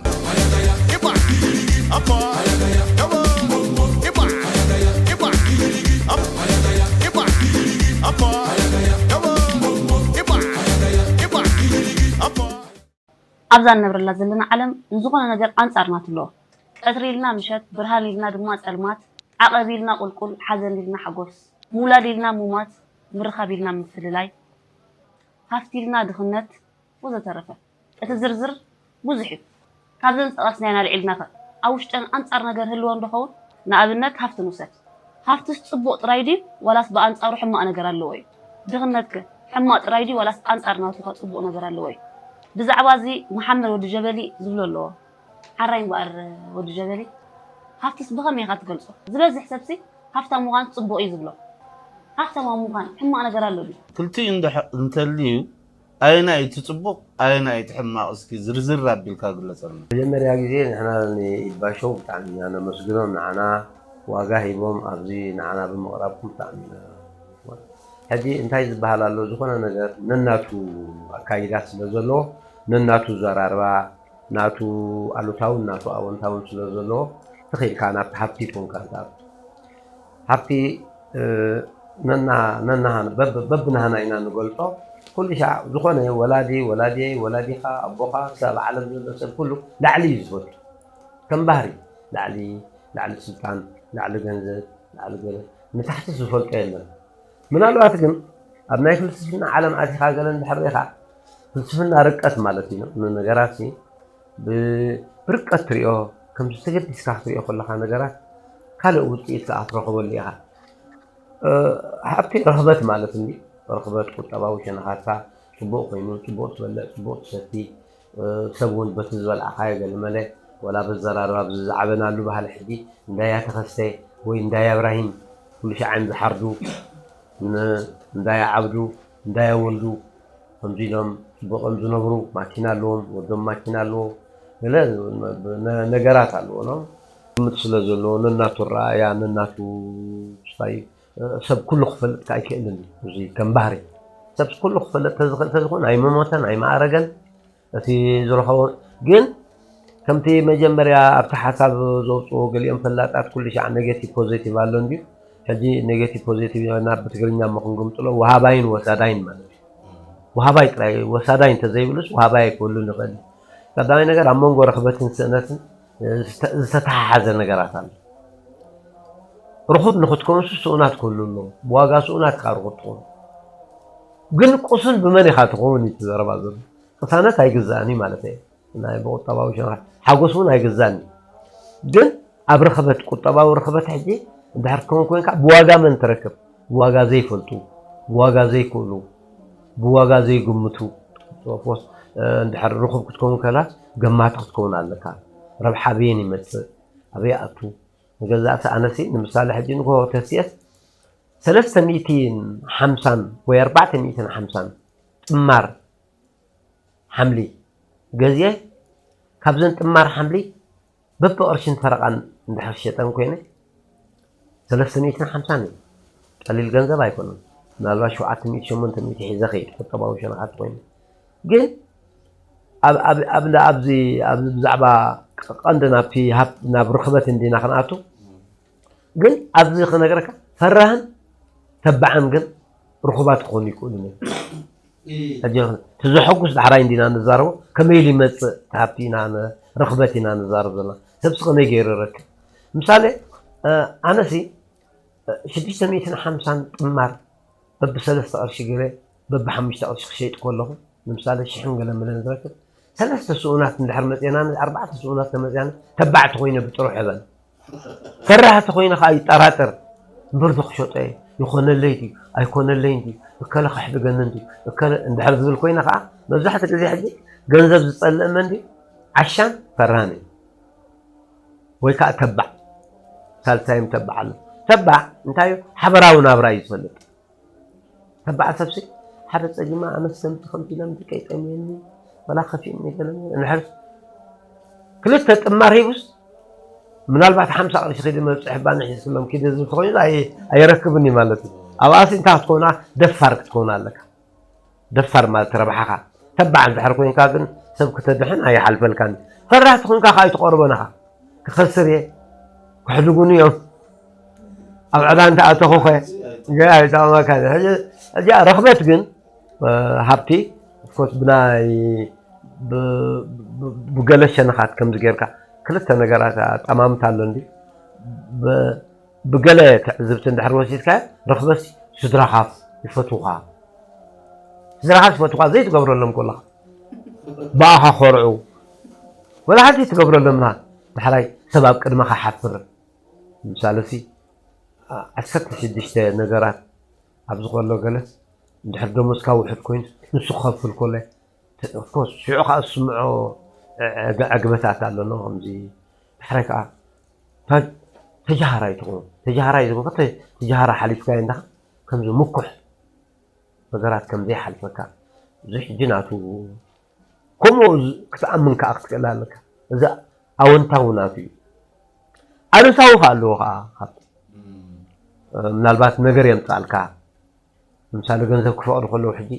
ኣብዛ እንነብረላ ዘለና ዓለም ንዝኾነ ነገር ኣንጻር ናቱ ኣለዎ። ቀትሪ ኢልና ምሸት፣ ብርሃን ኢልና ድማ ጸልማት፣ ዓቐብ ኢልና ቁልቁል፣ ሓዘን ኢልና ሓጎስ፣ ምውላድ ኢልና ሙማት፣ ምርኻብ ኢልና ምፍልላይ፣ ሃፍቲ ኢልና ድኽነት ወዘተረፈ። እቲ ዝርዝር ብዙሕ እዩ። ካብዘን ዝጠቐስናየን ኣልዒልናኸ ኣብ ውሽጠን ኣንጻር ነገር ህልወን ዶ ኸውን? ንኣብነት ሃፍቲ ንውሰድ። ሃፍትስ ጽቡቕ ጥራይ ድዩ ዋላስ ብኣንጻሩ ሕማቕ ነገር ኣለዎ እዩ? ድኽነትከ ሕማቕ ጥራይ ድዩ ዋላስ ኣንጻር ናቱ ከ ጽቡቕ ነገር ኣለዎ እዩ? ብዛዕባ እዚ መሓመድ ወዲ ጀበሊ ዝብሎ ኣለዎ። ሓራይ እምበኣር ወዲ ጀበሊ፣ ሃብትስ ብኸመይ ኢኻ ትገልጾ? ዝበዝሕ ሰብሲ ሃፍታም ምዃን ጽቡቕ እዩ ዝብሎ። ሃፍታም ኣብ ምዃን ሕማቕ ነገር ኣሎ ድዩ? ክልቲኡ እንድሕ-፣ እንተልዩ ኣየናይ እቲ ጽቡቕ ኣየናይ እቲ ሕማቕ እስኪ ዝርዝር ኣቢልካ ግለጸልና። መጀመርያ ግዜ ንሕና ንኢድ ባሾው ብጣዕሚ ኢና ነመስግኖም። ንዓና ዋጋ ሂቦም ኣብዚ ንዓና ብምቕራብኩም ብጣዕሚ ኢና። ሕጂ እንታይ ዝበሃል ኣሎ? ዝኾነ ነገር ነናቱ ኣካይዳ ስለ ዘለዎ፣ ነናቱ ዘራርባ፣ ናቱ ኣሉታውን ናቱ ኣወንታውን ስለ ዘለዎ፣ ተኺእልካ ናብቲ ሃብቲ ኮንካ ትኣቱ። ሃብቲ፣ እ፣ ነና-፣ ነናሃ-፣ በብ-፣ በብናህና ኢና ንገልጾ። ኩሉ ሻዕ ዝኾነ ወላዲ፣ ወላዲየይ፣ ወላዲኻ፣ ኣቦኻ፣ ክሳብ ዓለም ዘሎ ሰብ ኩሉ ላዕሊ እዩ ዝፈቱ። ከም ባህሪ፣ ላዕሊ፣ ላዕሊ ስልጣን፣ ላዕሊ ገንዘብ፣ ላዕሊ ገለ፣ ንታሕቲ ዝፈልጦ የለን። ምናልባት ግን ኣብ ናይ ፍልስፍና ዓለም ኣቲኻ ገለ እንድሕር ርኢኻ፣ ፍልስፍና ርቀት ማለት እዩ። ንነገራት ሲ ብ-፣ ብርቀት ትሪኦ፣ ከምዚ ተገዲስካ ክትሪኦ ከለኻ ነገራት ካልእ ውፅኢት ከዓ ትረኽበሉ ኢኻ። እ፣ ሃብቲ ርኽበት ማለት እንዲ፣ ርኽበት ቁጠባዊ ሸነኻትካ ጽቡቕ ኮይኑ፣ ጽቡቕ ትበልዕ፣ ጽቡቕ ትሰቲ፣ እ፣ ሰብ እውን በቲ ዝበልዓኻዮ ገለመለ፣ ወላ በዘራርባ ኣብዚ ዝዓበናሉ ባህሊ ሕጂ እንዳያ ተኸስተ ወይ እንዳያ እብራሂም ኩሉ ሻዕ እዮም ዝሓርዱ፣ ን-፣ እንዳያ ዓብዱ፣ እንዳያ ወልዱ፣ ከምዚ ኢሎም ጽቡቕ እዮም ዝነብሩ፣ ማኪና ኣለዎም፣ ወዶም ማኪና ኣለዎ፣ ገለ ነ-፣ ነገራት ኣለዎ፣ ኖ? ግምት ስለ ዘለዎ፣ ነናቱ ኣረኣእያ፣ ነናቱ ስታይ፣ ሰብ ኩሉ ክፈልጥ ከኣ ኣይክእልን እዩ። እዚ ከም ባህሪ። ሰብ ኩሉ ክፈልጥ ተዝኽእል ተዝኾን ኣይመሞተን፣ ኣይመኣረገን፣ እቲ ዝረኸቦ ግን ከምቲ መጀመርያ ኣብቲ ሓሳብ ዘውፅዎ ገሊኦም ፈላጣት ኩሉ ሻዕ ኔጌቲቭ ፖዚቲቭ ኣሎ እንድዩ። ሕጂ ኔጌቲቭ ፖዚቲቭ ናብ ብትግርኛ እሞ ክንግምጥሎ ወሃባይን ወሳዳይን ማለት እዩ። ወሃባይ ጥራይ፣ ወሳዳይ እንተዘይብሉስ ወሃባይ ኣይክህሉን ይኽእል እዩ። ቀዳማይ ነገር ኣብ መንጎ ረኽበትን ስእነትን ዝተ-፣ ዝተተሓሓዘ ነገራት ኣሎ። ርኹብ ንኽትከውንስ ስኡናት ክህሉ ኣለዎ። ብዋጋ ስኡናት ኢኻ ርኹብ ትኸውን። ግን ቁሱን ብመን ኢኻ ትኸውን እዩ እቲ ዘረባ ዘሎ። ቅሳነት ኣይግዛእን እዩ ማለት እየ። ናይ ብቁጠባዊ ሸነኻት ሓጎስ እውን ኣይግዛእን እዩ። ግን ኣብ ርኽበት፣ ቁጠባዊ ርኽበት ሕጂ እንድሕር ትከውን ኮይንካ ብዋጋ መን ትረክብ? ብዋጋ ዘይፈልጡ፣ ብዋጋ ዘይክእሉ፣ ብዋጋ ዘይግምቱ። ኦፍኮርስ፣ እ፣ እንድሕር ርኹብ ክትከውን ከላስ ገማቲ ክትከውን ኣለካ። ረብሓ ኣበየን ይመጽእ? ኣበይ ኣቱ? ንገዛእቲ ኣነሲ ንምሳሌ ሕጂ ንግሆ ተስየስ ሰለስተ ሚእትን ሓምሳን ወይ ኣርባዕተ ሚእትን ሓምሳን ጥማር ሓምሊ ገዝየ፣ ካብዘን ጥማር ሓምሊ በብቕርሽን ፈረቓን እንድሕር ሸጠን ኮይነ ሰለስተ ሚእትን ሓምሳን እዩ። ቀሊል ገንዘብ ኣይኮነን። ምናልባት ሸውዓተ ሚእቲ ሸሞንተ ሚእቲ ሒዘ ኸይድ ቁጠባዊ ሸነኻት ኮይኑ። ግን ኣብ፣ ኣብ፣ ኣብ፣ ኣብዚ፣ ኣብዚ ብዛዕባ ቀንዲ ናብቲ ሃብ-፣ ናብ ርኽበት እንዲና ክንኣቱ። ግን ኣብዚ ክነግረካ ፈራህን ተባዕን ግን ርኹባት ክኾኑ ይክእሉ እዮም። ሕጂ እቲ ዘሐጉስ ዳሕራይ እንዲና ንዛረቦ፣ ከመይ ኢሉ ይመጽእ እቲ ሃብቲ ኢና ን-፣ ርኽበት ኢና ንዛረብ ዘለና። ሰብሲ ከመይ ገይሩ ይረክብ? ምሳሌ፣ እ፣ ኣነሲ፣ እ፣ ሽዱሽተ ሚእትን ሓምሳን ጥማር በብሰለስተ ቅርሺ ገይረ በብሓሙሽተ ቅርሺ ክሸይጥ ከለኹ፣ ንምሳሌ ሽሕን ገለ ምለን ዝረክብ፣ ሰለስተ ስኡናት እንድሕር መጽኤና፣ ኣርባዕተ ስኡናት ተመጽኣና፣ ተባዕቲ ኮይነ ብጥሩሕ እበል። ፈራህቲ ኮይነ ከኣ ይጠራጠር። እምበር ዶ ክሸጦ እየ? ይኾነለይ ድዩ? ኣይኮነለይን ድዩ? እከለ ከሕድገኒ ድዩ? እከለ እንድሕር ዝብል ኮይነ ከኣ፣ መብዛሕትኡ ግዜ ሕጂ ገንዘብ ዝጸልእ መን ድዩ? ዓሻን ፈራህን እዩ። ወይ ከኣ ተባዕ። ሳልሳይም ተባዕ ኣሎ። ተባዕ እንታይ እዩ? ሓበራዊ ናብራ እዩ ዝፈልጥ። ተባዕ ሰብሲ ሓደ ጸጊማ ኣነስ ከምቲ ከምቲ ኢሎም ደቀይ ጠምየኒ፣ ወላ ከፊእኒ ገለ እንድሕር ክልተ ጥማር ሂቡስ፣ ምናልባት ሓምሳ ቅርሺ ኺደ መብጽሒ ባኒ ሒዝክሎም ኪደ ዝብል ተኾይኑ ኣይ-፣ ኣይረክብን እዩ ማለት እዩ። ኣብኣሲ እንታይ ክትከውና? ደፋር ክትከውን ኣለካ። ደፋር ማለት ረብሓኻ። ተባዕ እንድሕር ኮይንካ ግን ሰብ ክተድሕን ኣይሓልፈልካን። ፈራህ ተኾንካ ከኣ ኣይትቐርቦን ኢኻ። ክኸስር እየ፣ ክሕድጉኒ እዮም። ኣብ ዕዳ እንተኣተኹኸ ገና ኣይጠቕመካን። ሕጂ፣ ሕጂ ረኽበት ግን፣ እ፣ ሃብቲ፣ ኦፍኮርስ፣ ብናይ፣ ብ-፣ ብ-፣ ብገለ ሸነኻት ከምዚ ጌርካ ክልተ ነገራት ኣጠማምታ ኣሎ እንዲ። ብ-፣ ብገለ ትዕዝብቲ እንድሕር ወሲድካዮ፣ ረኽበሲ ስድራኻስ ይፈትዉኻ። ስድራኻስ ይፈትዉኻ፣ ዘይትገብረሎም ከለኻ። ብኣኻ ኮርዑ። ወላ ሓንቲ ትገብረሎምና፣ ዳሕራይ ሰብ ኣብ ቅድመኻ ሓፍር። ምሳለሲ፣ ዓ-፣ ዓሰርተ ሽዱሽተ ነገራት ኣብዚ ከሎ ገለስ፣ እንድሕር ደሞዝካ ውሕድ ኮይኑ ንሱ ክኸፍል ኮለ ሽዑ ከዓ ዝስምዖ ዕግበታት ኣለኖ ከምዚ ድሕራይ ከዓ ተጃሃራይ ትኾኑ ተጃሃራይ ዝኾንካ ተጃሃራ ሓሊፍካዮ እንዳ ከምዚ ምኩሕ ነገራት ከም ዘይሓልፈካ እዚ ሕጂ ናቱ ከምኡ ክትኣምን ከዓ ክትክእል ኣለካ። እዚ ኣወንታዊ ናቱ እዩ። ኣሉታዊ ከዓ ኣለዎ ከዓ ምናልባት ነገር የምፃልካ ምሳሌ ገንዘብ ክፈቕዱ ከለዉ ሕጂ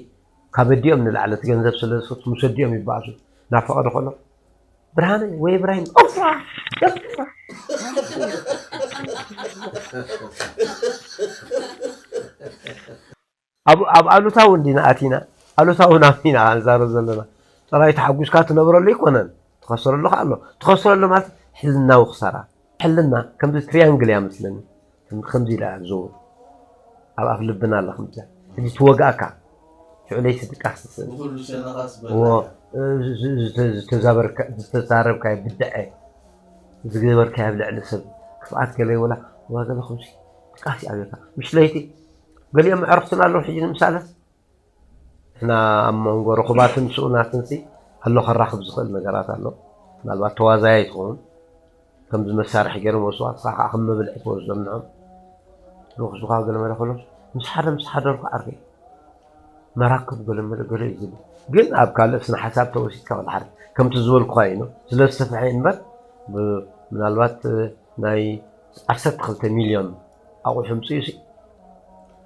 ካብ ኣዲኦም ንላዕሊ እቲ ገንዘብ ስለ ዝፈቱ ምስ ኣዲኦም ይበኣሱ ናብ ፈቐዱ ከሎ ብርሃነ ወይ እብራሂም እፍራ እፍራ ኣብ ኣብ ኣሉታዊ እንዲና ኣቲና ኣሉታዊ ናብ ኢና ንዛረብ ዘለና ጥራይ ተሓጒስካ ትነብረሉ ኣይኮነን ትኸስረሉ ከ ኣሎ ትኸስረሉ ማለት ሕልናዊ ክሳራ ሕልና ከምዚ ትሪያንግል እያ መስለኒ ከምዚ ኢላ እያ ትዘውር ኣብ ኣፍ ልብና ኣላ ከምዚ ሕጂ ትወግኣካ ሽዑ ለይቲ ድቃስ ትስእል ዝተዛረብካዮ ብድዐ ዝገበርካዮ ኣብ ልዕሊ ሰብ ክፍኣት ገለ ይወላ ዋገለ ከምዚ ድቃስ ይኣብየካ ምሽ ለይቲ ገሊኦም ኣዕርኽትና ኣለዉ ሕጂ ንምሳለ ንሕና ኣብ መንጎ ርኹባትን ስኡናትን ሲ ኣሎ ከራኽብ ዝኽእል ነገራት ኣሎ። ምናልባት ተዋዛያይ ትኸውን። ከምዚ መሳርሒ ገይሮም ወስዋ ንስኻ ከዓ ከም መብልዒ ትወስዶም ንዖም። ዝወስዱኻ ገለ መለ ከሎ ምስ ሓደ ምስ ሓደርኩ ዓርከይ መራክብ ገለ መለ ገለ እዩ ዝብል። ግን ኣብ ካልእ ስነ ሓሳብ ተወሲድካ ወላ ሓደ ከምቲ ዝበልኩኻ እዩ ስለ ዝተፍሐ እምበር ምናልባት ናይ ዓሰርተ ክልተ ሚልዮን ኣቑሑ ምፅኡ ሲ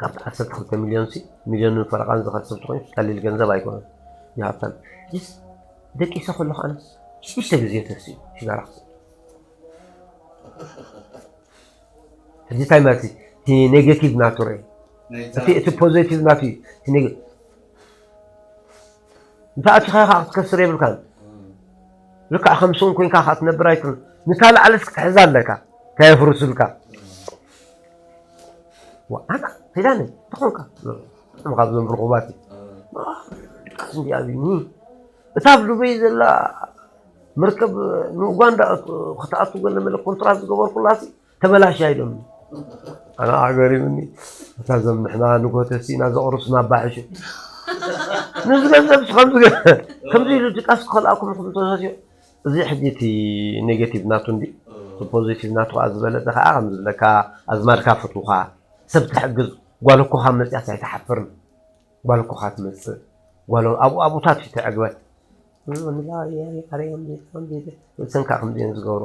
ካብቲ ዓሰርተ ክልተ ሚልዮን ሲ ሚልዮንን ፈረቓን ዝኸስብ ተኾይኑ ቀሊል ገንዘብ ኣይኮነን። ይሃብታም ሕጂስ ደቂሰ ከለኹ ኣነስ ሽዱሽተ ግዜ ተስኡ ሽጋራ ክስእ ሕጂ እንታይ ማለት እቲ ኔጌቲቭ ናቱ ርእ እቲ እቲ ፖዚቲቭ ናቱ እዩ እቲ ኔጌ- እንተ ኣቲኻ ኢኻ ክትከስር የብልካን። ልክዕ ከም ስኡን ኮይንካ ኢኻ ትነብር ኣይትብል። ንታ ላዕለስ ክትሕዛ ኣለካ። ከየፍርስልካ። ዋ፣ ኣና ኺዳነ ተኾንካ። እም ካብዞም ርኹባት እዩ። ድቃስ እንዲ ኣብኒ። እታ ኣብ ዱበይ ዘላ መርከብ ንኡጋንዳ ክትኣቱ ገለ መለ ኮንትራት ዝገበርኩላሲ ተበላሽያ ኢሎም ኣነ ኣገሪምኒ እታ ዞም ንሕና ንጎተሲ ኢና ዘቕርሱና ኣባሕሹ ነዚ ገንዘብ ከምዚ ኢሉ ድቃስ ክኸልኣኩም ኢኹም ተሳሲሩ እዚ ሕጂ እቲ ኔጌቲቭ ናቱ እንዲ እቲ ፖዚቲቭ ናቱ ከዓ ዝበለፀ ከዓ ከም ዝብለካ ኣዝማድካ ፍትውካ ሰብ ትሕግዝ ጓል እኮ ካብ መፅያስ ኣይትሓፍርን ጓል እኮ ካብ ትመፅእ ጓል ኣብኡ ኣብኡታት እዩ ተዕግበት ርእሰን ከዓ ከምዚአን ዝገብሮ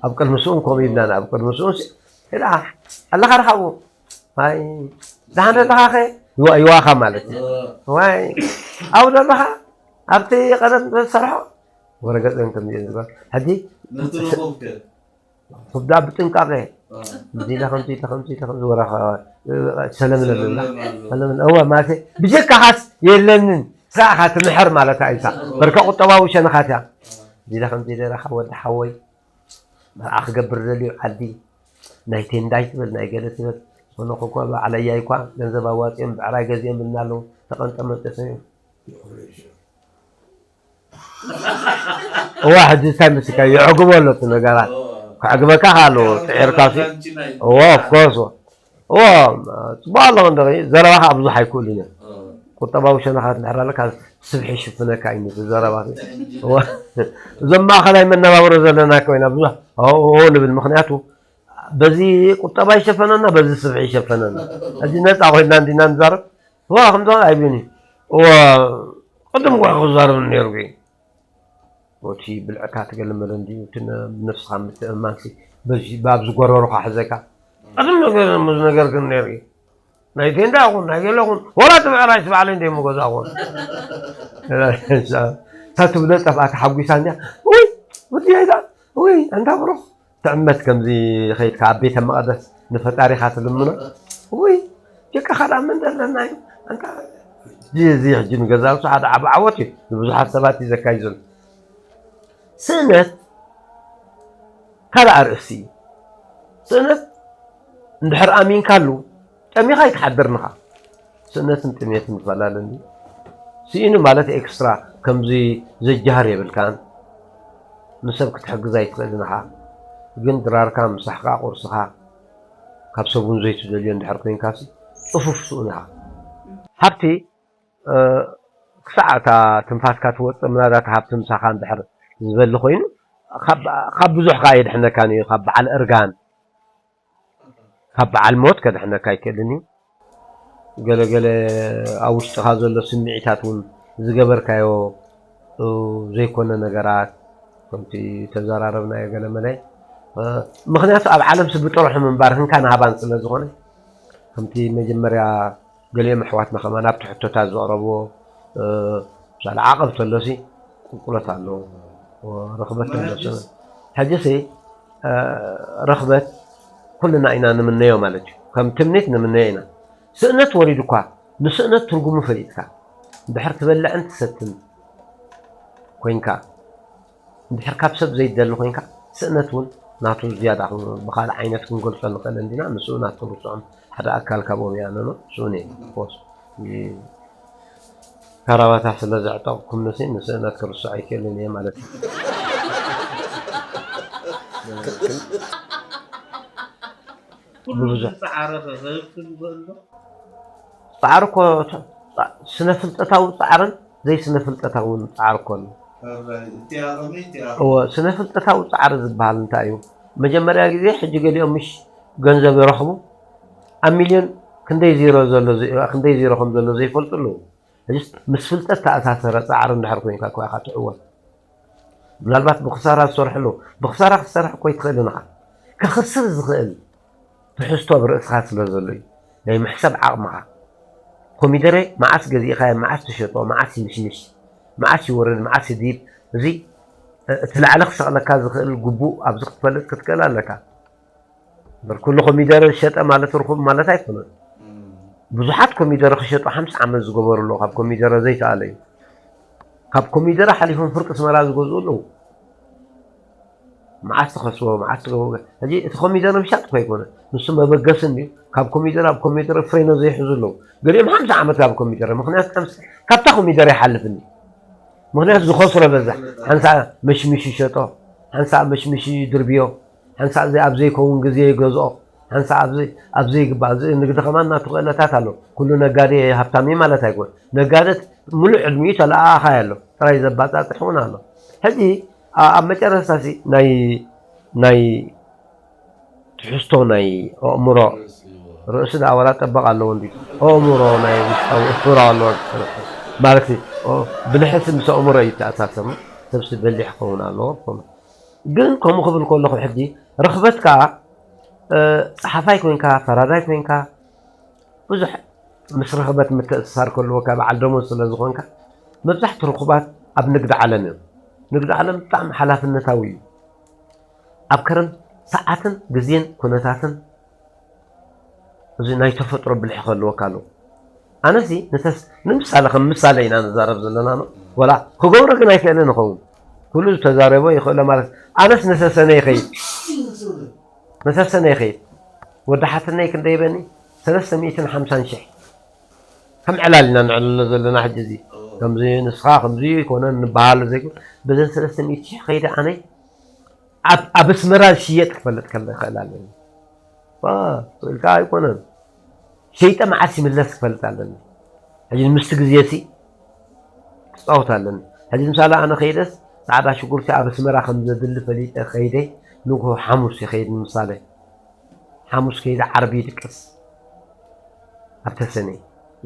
ኣብ ቅድሚ ስኡን ከምኡ ይብላና ኣብ ቅድሚ ስኡን ዳ ኣለኻ ርሓቡ ኣይ ደሓን ኣለኻ ኸ ይዋኻ ማለት እዩ ዋይ ኣብኡ ዘለኻ ኣብቲ ቀደም ዝሰርሖ ወረገፀን ከምዚአን ዝገብሮ ሕጂ ክብዳ ብጥንቃቄ እዚ ኢለ ከምዚ ኢለ ከምዚ ኢለ ከምዚ ወራኻ ሰለምለምና ሰለምለ እወ ማለት ብጀካኻስ የለንን ስራእኻ ትምሕር ማለት ኣይታ በርከ ቁጠባዊ ሸነኻት እያ እዚ ኢለ ከምዚ ኢለ ኢለኻ ወዲ ሓወይ መርዓ ክገብር ደልዩ ዓዲ ናይ ቴንዳይ ትበል ናይ ገለ ትበል ዝኾነ ኮኮ ባዕለያይ እኳ ገንዘብ ኣዋፂኦም ብዕራይ ገዚኦም ብልና ኣለዉ ተቐንጠመንጠ ሰሚኦም እዋ ሕጂ እንታይ ምስካ የዕግቦ ኣሎ እቲ ነገራት ከዕግበካ ከ ኣለዎ ጥዒርካ ሲ እዎ ኦፍኮርስ እዎ ፅቡቅ ኣለዎ እንደ ዘረባካ ብዙሕ ኣይክእሉን እዮም ቁጠባዊ ሸነኻት እንድሕር ኣለካ ስብሒ ይሽፍነካ እዩ ነቲ ዘረባ እዞም ማእኸላይ መነባብሮ ዘለና ኮይና ብዙሕ ንብል ምክንያቱ በዚ ቁጠባ ይሸፈነና በዚ ስብሒ ይሸፈነና እዚ ነፃ ኮይና እንዲና ንዛረብ ዋ ከምዚ ኣይብሉን እዩ እዋ ቅድም ጓ ክዛረብ ነይሩ እቲ ብልዕካ ትገለመለ እንዲዩ እቲ ነብስኻ ምትእምማንሲ በዚ ብኣብዚ ጎረሮኻ ሕዘካ ቅድም ነገር ምዝ ነገር ግን ነይሩ እዩ ናይ ቴንዳ ይኹን ናይ ገለ ይኹን ወላ እቲ ብዕራይ እቲ ባዕለይ እንደይ ምገዛ ይኹን እታ ትብሎ ጠፍኣ ተሓጒሳ እንዲያ ውይ ውድያይታ ውይ ኣንታ ብሩኽ ትዕመት ከምዚ ኸይድካ ኣብ ቤተ መቕደስ ንፈጣሪኻ ትልምኖ ውይ ደቅኻ ደኣ መን ዘለና እዩ ኣንታ እዚ ሕጂ ንገዛውቲ ሓደ ዓቢ ዓወት እዩ ንብዙሓት ሰባት እዩ ዘካይድ ዘሎ ስእነት ካልእ ኣርእስቲ እዩ ስእነት እንድሕር ኣሚንካሉ ጠሚኻ ኣይትሓድርንኻ ስእነትን ጥሜትን ይፈላለ እንዲ ስኢኑ ማለት ኤክስትራ ከምዚ ዘጃሃር የብልካን ንሰብ ክትሕግዝ ኣይትኽእልን ኢኻ ግን ድራርካ ምሳሕካ ቁርስኻ ካብ ሰብ እውን ዘይትደልዮ እንድሕር ኮይንካሲ ፅፉፍ ስኡን ኢኻ ሃብቲ ክሳዕ እታ ትንፋስካ ትወፅእ ምናልባት ሃብቲ ምሳኻ እንድሕር ዝበሊ ኮይኑ ካብ ብዙሕ ከዓ የድሕነካን እዩ። ካብ በዓል እርጋን ካብ በዓል ሞት ከድሕነካ ኣይክእልን እዩ። ገለገለ ኣብ ውሽጥኻ ዘሎ ስምዒታት እውን ዝገበርካዮ ዘይኮነ ነገራት ከምቲ ተዘራረብናዮ ገለመለ ምክንያቱ ኣብ ዓለም ስብጥሮሑ ምንባር ህንካ ናሃባን ስለ ዝኾነ ከምቲ መጀመርያ ገሊኦም ኣሕዋትና ከማን ኣብቲ ሕቶታት ዘቕረብዎ ምሳሌ ዓቐብ ተሎሲ ቁልቁለት ኣለዎ ርኽበት ተሎሲ ሕጂሲ ርኽበት ኩልና ኢና ንምነዮ ማለት እዩ ከም ትምኒት ንምነዮ ኢና ስእነት ወሪዱ እኳ ንስእነት ትርጉሙ ፈሊጥካ እንድሕር ትበልዕን ትሰትን ኮይንካ እንድሕር ካብ ሰብ ዘይትደሊ ኮይንካ ስእነት እውን ናቱ ዝያዳ ብካልእ ዓይነት ክንገልፆ ንኽእል እንዲና ንስኡ ናቱ ርስዖም ሓደ ኣካል ካብኦም ይኣነኖ ስኡን እየ ፎስ ካራባታ ስለ ዘዕጠቕኩም ንሲ ንስእነት ክርስዖ ኣይክእልን እየ ማለት እዩ ብዙሕ ፃዕሪ እኮ ስነ ፍልጠታዊ ፃዕርን ዘይስነ ፍልጠታውን ፃዕሪ እኮ ኣሎ እዎ ስነ ፍልጠታዊ ፃዕሪ ዝበሃል እንታይ እዩ መጀመርያ ግዜ ሕጂ ገሊኦም ምሽ ገንዘብ ይረኽቡ ኣብ ሚልዮን ክንደይ ዜሮ ዘሎ ክንደይ ዜሮ ከም ዘሎ ዘይፈልጡ ኣለዉ ሕጂስ ምስ ፍልጠት ተኣሳሰረ ፃዕሪ እንድሕር ኮይንካ እኮ ኢኻ ትዕወት ምናልባት ብክሳራ ዝሰርሑ ኣለዉ ብክሳራ ክትሰርሕ እኮ ይትኽእል ኢኻ ከኽስር ዝኽእል ትሕዝቶ ኣብ ርእስኻ ስለ ዘሎ እዩ ናይ ምሕሳብ ዓቕምኻ ኮሚደረ መዓስ ገዚእኻዮ መዓስ ትሸጦ መዓስ ይምሽምሽ መዓስ ይወርድ መዓስ ይድይብ እዚ እቲ ላዕሊ ክሰቕለካ ዝኽእል ግቡእ ኣብዚ ክትፈልጥ ክትክእል ኣለካ እምበር ኩሉ ኮሚደረ ዝሸጠ ማለት ርኹብ ማለት ኣይኮነን ብዙሓት ኮሚደረ ክሸጡ ሓምሳ ዓመት ዝገበሩ ኣለዉ ካብ ኮሚደረ ዘይተኣለዩ ካብ ኮሚደረ ሓሊፎም ፍርቂ ስመራ ዝገዝኡ ኣለዉ መዓስ ትኸስቦ መዓስ ትገብሮ ሕጂ እቲ ኮሚደረ ምሻጥ እኮ ኣይኮነ ንሱ መበገሲ እንድዩ ካብ ኮሚደረ ኣብ ኮሚደረ ፍሬኖ ዘይሕዙ ኣለዉ ገሊኦም ሓምሳ ዓመት ካብ ኮሚደረ ምክንያቱ ከምስ ካብታ ኮሚደረ ይሓልፍ እንዲ ምክንያቱ ዝኸስሮ በዛ ሓንሳ መሽሚሽ ይሸጦ ሓንሳ መሽሚሽ ይድርብዮ ሓንሳ እዚ ኣብ ዘይከውን ግዜ ይገዝኦ ሓንሳ ኣብ ዘይግባእ እዚ ንግዲ ከማን ናቱ ክእለታት ኣሎ ኩሉ ነጋዴ ሃብታም ማለት ኣይኮን ነጋደት ሙሉእ ዕድሚኡ ተለኣኣኻይ ኣሎ ጥራይ ዘባፃፅሕ እውን ኣሎ ሕጂ ኣብ መጨረስታ ናይ ናይ ትሕዝቶ ናይ ኣእምሮ ርእሲ ደኣ ዋላ ጠበቕ ኣለዎ እንዲ ኣእምሮ ናይ ውሽጣዊ እፍራ ኣለዎ ማለት ብልሕሲ ምስ ኣእምሮ እዩ ተኣሳሰሙ ሰብሲ በሊሕ ክኸውን ኣለዎ ግን ከምኡ ክብል ከለኹ ሕጂ ርኽበት ከዓ ፀሓፋይ ኮይንካ ፈራዳይ ኮይንካ ብዙሕ ምስ ርኽበት ምትእስሳር ከልወካ በዓል ደሞዝ ስለ ዝኾንካ መብዛሕቲ ርኹባት ኣብ ንግዲ ዓለም እዮም። ንግዲ ዓለም ብጣዕሚ ሓላፍነታዊ እዩ። ኣብ ከረን ሰዓትን ግዜን ኩነታትን እዚ ናይ ተፈጥሮ ብልሒ ከልወካ ኣለዎ። ኣነሲ ንተስ ንምሳሌ ከም ምሳሌ ኢና ንዛረብ ዘለና ነው ወላ ክገብሮ ግን ኣይክእልን ይኸውን ኩሉ ዝተዛረቦ ይኽእሎ ማለት ኣነስ ንሰሰነ ይኸይድ መሰሰነ ይኸይድ ወዲ ሓትነይ ክንደይ በኒ ሰለስተ ሚእትን ሓምሳን ሽሕ ከም ዕላል ኢና ንዕልሎ ዘለና ሕጂ እዚ ከምዚ ንስኻ ከምዚ ይኮነ ንበሃል ዘይኮ በዘን ሰለስተ ሚእቲ ሽሕ ከይደ ኣነይ ኣብ ኣስመራ ዝሽየጥ ክፈልጥ ከለ ይኽእል ኣለኒ ኢልካ ኣይኮነን ሸይጠ መዓስ ይምለስ ክፈልጥ ኣለኒ ሕጂ ምስቲ ግዜ ሲ ክፃወት ኣለኒ ሕጂ ምሳሌ ኣነ ከይደስ ፃዕዳ ሽጉርቲ ኣብ ኣስመራ ከም ዘድሊ ፈሊጠ ከይደ ንግሆ ሓሙስ ይኸይድ ንምሳሌ ሓሙስ ከይደ ዓርቢ ይድቅስ ኣብ ተሰነ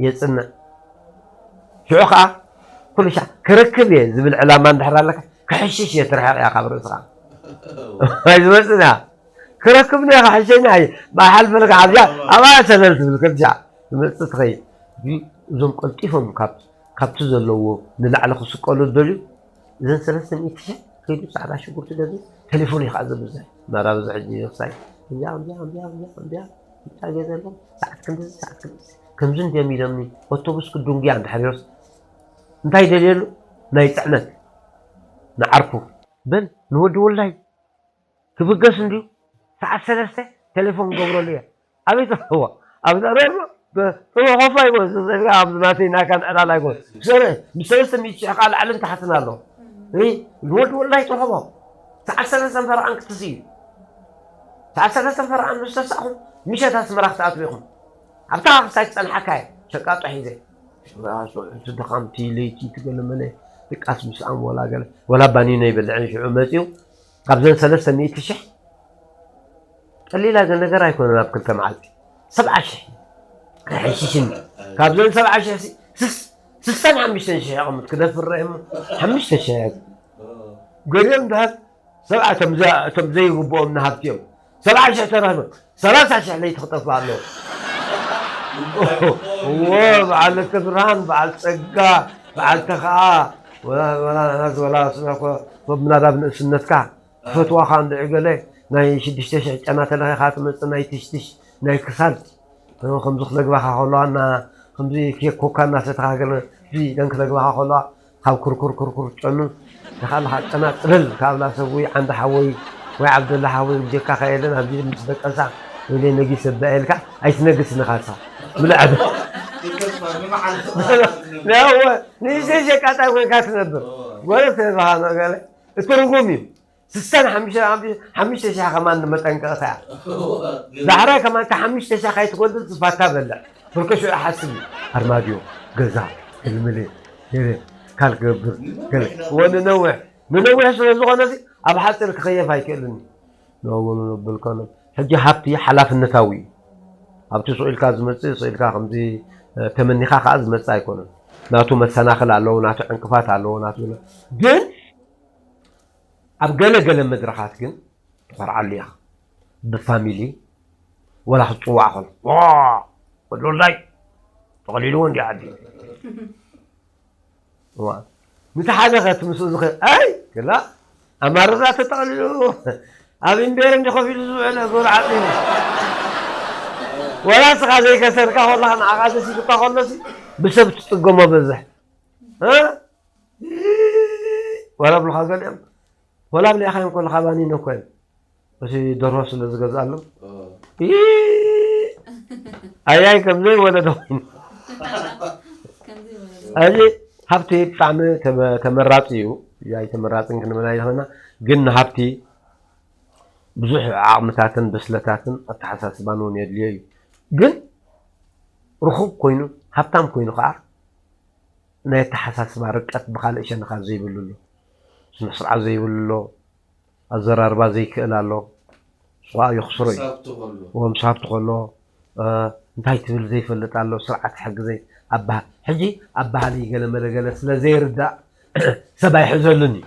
የፅንዕ ሽዑ ከዓ ኩሉ ሻዕ ክረክብ እየ ዝብል ዕላማ እንድሕር ኣለካ ክሕሽሽ እየ ትርሕቕ እያ ካብ ርእስኻ ኣይዝመፅእ እያ ክረክብ ነ ክሕሸኒ ኣየ ብሓልፈለካ ኣብዚኣ ኣብኣ ሰለል ትብል ከምዚኣ ዝመፅእ ትኸይድ እዞም ቀልጢፎም ካብ ካብቲ ዘለዎ ንላዕሊ ክስቀሉ ዝደልዩ እዘን ሰለስተ ሚእቲ ሽሕ ከይዱ ፃዕዳ ሽጉርቲ ገዚኡ ቴሌፎን እዩ ከዓ ዘብዝሕ ናዳ በዚ ሕጂ ክሳይ እዚኣ እዚኣ እዚኣ እዚኣ እዚኣ እንታይ ገዘሎም ሰዓት ክንድዚ ሰዓት ክንድዚ ከምዚ እንድዮም ኢሎምኒ ኣውቶቡስ ክድንጉያ እንድሕር ኢሎስ እንታይ ደልየሉ ናይ ፅዕነት ንዓርኩ በል ንወዲ ወላይ ክብገስ እንድዩ ሰዓት ሰለስተ ቴሌፎን ክገብረሉ እየ ኣበይ ትረኽብዋ ኣብዚ ኣበይ ኣሎ ጥሩ ኮፋ ይጎ ኣብዚ ናተይ ናካ ንዕላል ኣይጎ ሰረ ምስ ሰለስተ ሚእቲ ሽሕ ከዓ ላዕልን ታሕትን ኣሎ ንወዲ ወላይ ትረኽቦ ሰዓት ሰለስተን ፈረቓን ክትስዩ ሰዓት ሰለስተን ፈረቓን ምስ ተሳእኹም ምሸት ኣስመራ ክትኣትዉ ኢኹም ኣብታ ክሳይ ትፀንሓካ እየ ሸቃጦ ሒዘ እቲ ድኻምቲ ለይቲ ትገለመለ ድቃስ ምስኣም ወላ ገለ ወላ ባኒኖ ይበልዕን ሽዑ መፅኡ ካብዘን ሰለስተ ሚእቲ ሽሕ ቀሊላ ገለ ነገር ኣይኮነን ኣብ ክልተ መዓልቲ ሰብዓ ሽሕ ኣይሕሽሽን ካብዘን ሰብዓ ሽሕ ስስሳን ሓሙሽተን ሽሕ ይቕምጥ ክደፍር እሞ ሓሙሽተ ሽሕ ገሊኦም ድሃት ሰብዓ እቶም ዘይግብኦም ንሃብቲ እዮም ሰብዓ ሽሕ ተረኽበ ሰላሳ ሽሕ ለይቲ ክጠፍእ ኣለዎ እዎ በዓል ለተብርሃን በዓል ፀጋ በዓል ተኸኣ ወላ ወላ ናዝ ወላ ስለ እኮ ቶብ ምናዳብ ንእስነትካ ትፈትዋ ከዓ እንድዒ ገለ ናይ ሽዱሽተ ሽሕ ጨና ተለኺኻ ትመፅእ ናይ ትሽትሽ ናይ ክሳድ ከምዚ ክነግባኻ ከለዋ እና ከምዚ ኬክ ኮካ እናሰተኻ ገለ እዚ ደን ክነግባኻ ከለዋ ካብ ኩርኩር ኩርኩር ጨኑ ንኻልኻ ጨና ጥልል ካብ ላሰብ ወይ ዓንዲ ሓወይ ወይ ዓብደላ ሓወይ ብጀካ ከየለን ኣብዚ ምስ ደቀሳ ወይለ ነጊስ እባ ኢልካ ኣይትነግስ ንኻልሳ ምልዓብ ንእሽተይ ሸቃጣይ ኮይንካ ትነብር ጎረብ ተባሃሎ ገለ እቲ ርጉም እዩ ስሳን ሓሙሽተ ሓሙሽተ ሺሕ ከማን መጠንቀቕታ እያ ዳሕራይ ከማን እታ ሓሙሽተ ሺሕ ከይትጎድል ትፋታ በልዕ ብርከ ሽዑ ሓስብ እዩ ኣርማድዮ ገዛ እልምሌ ገለ ካልገብር ገለ ወንነውሕ ንነዊሕ ስለ ዝኾነ ኣብ ሓፂር ክኸየፍ ኣይክእልን እዩ ነወሉ ነብል ከሎ ሕጂ ሃብቲ ሓላፍነታዊ እዩ ኣብቲ ስኢልካ ዝመፅእ ስኢልካ ከምዚ ተመኒኻ ከዓ ዝመፅእ ኣይኮነን ናቱ መሰናኽል ኣለዎ ናቱ ዕንቅፋት ኣለዎ ናቱ ግን ኣብ ገለ ገለ መድረኻት ግን ትኾርዓሉ ኢኻ ብፋሚሊ ወላ ክትፅዋዕ ከሎ ወዲ ወልዳይ ተቐሊልዎ እንዲ ዓዲ እዋ ነቲ ሓደ ከትምስኡ ዝኽእል ኣይ ክላ ኣማርዛ ተጠቕሊሉ ኣብ ኢምቤር እንዲ ኮፍ ኢሉ ዝውዕል እግሩ ዓፂኑ ወላ ስኻ ዘይከሰርካ ከለኻ ንዓኻ ተሲዱካ ከሎሲ ብሰብ ትፅገሞ በዝሕ እ? ዋላ ብልኻ ገሊኦም ወላ ብሊኣኻዮም ከለኻ ባኒኖ እኮ እዮም እቲ ደርሆ ስለ ዝገዝኣሎም ኣያይ ከምዘይ ወለዶ ኮይኑ እዚ ሃብቲ ብጣዕሚ ተመራፂ እዩ ያይ ተመራፅን ክንመና ይኽእልና ግን ንሃብቲ ብዙሕ ዓቕምታትን ብስለታትን ኣተሓሳስባን እውን የድልዮ እዩ ግን ርኹብ ኮይኑ ሃብታም ኮይኑ ከዓ ናይ ኣተሓሳስባ ርቀት ብካልእ ሸነኻት ዘይብሉ ኣሎ ስነ ስርዓት ዘይብሉ ኣሎ ኣዘራርባ ዘይክእል ኣሎ ስዋ የኽስሮ እዩ ወምስ ሃብቲ ከሎ እንታይ ትብል ዘይፈልጥ ኣሎ ስርዓት ሕጊ ዘይ ኣባሃል ሕጂ ኣባሃል ገለ መለገለ ስለ ዘይርዳእ ሰብ ኣይሕዘሉን እዩ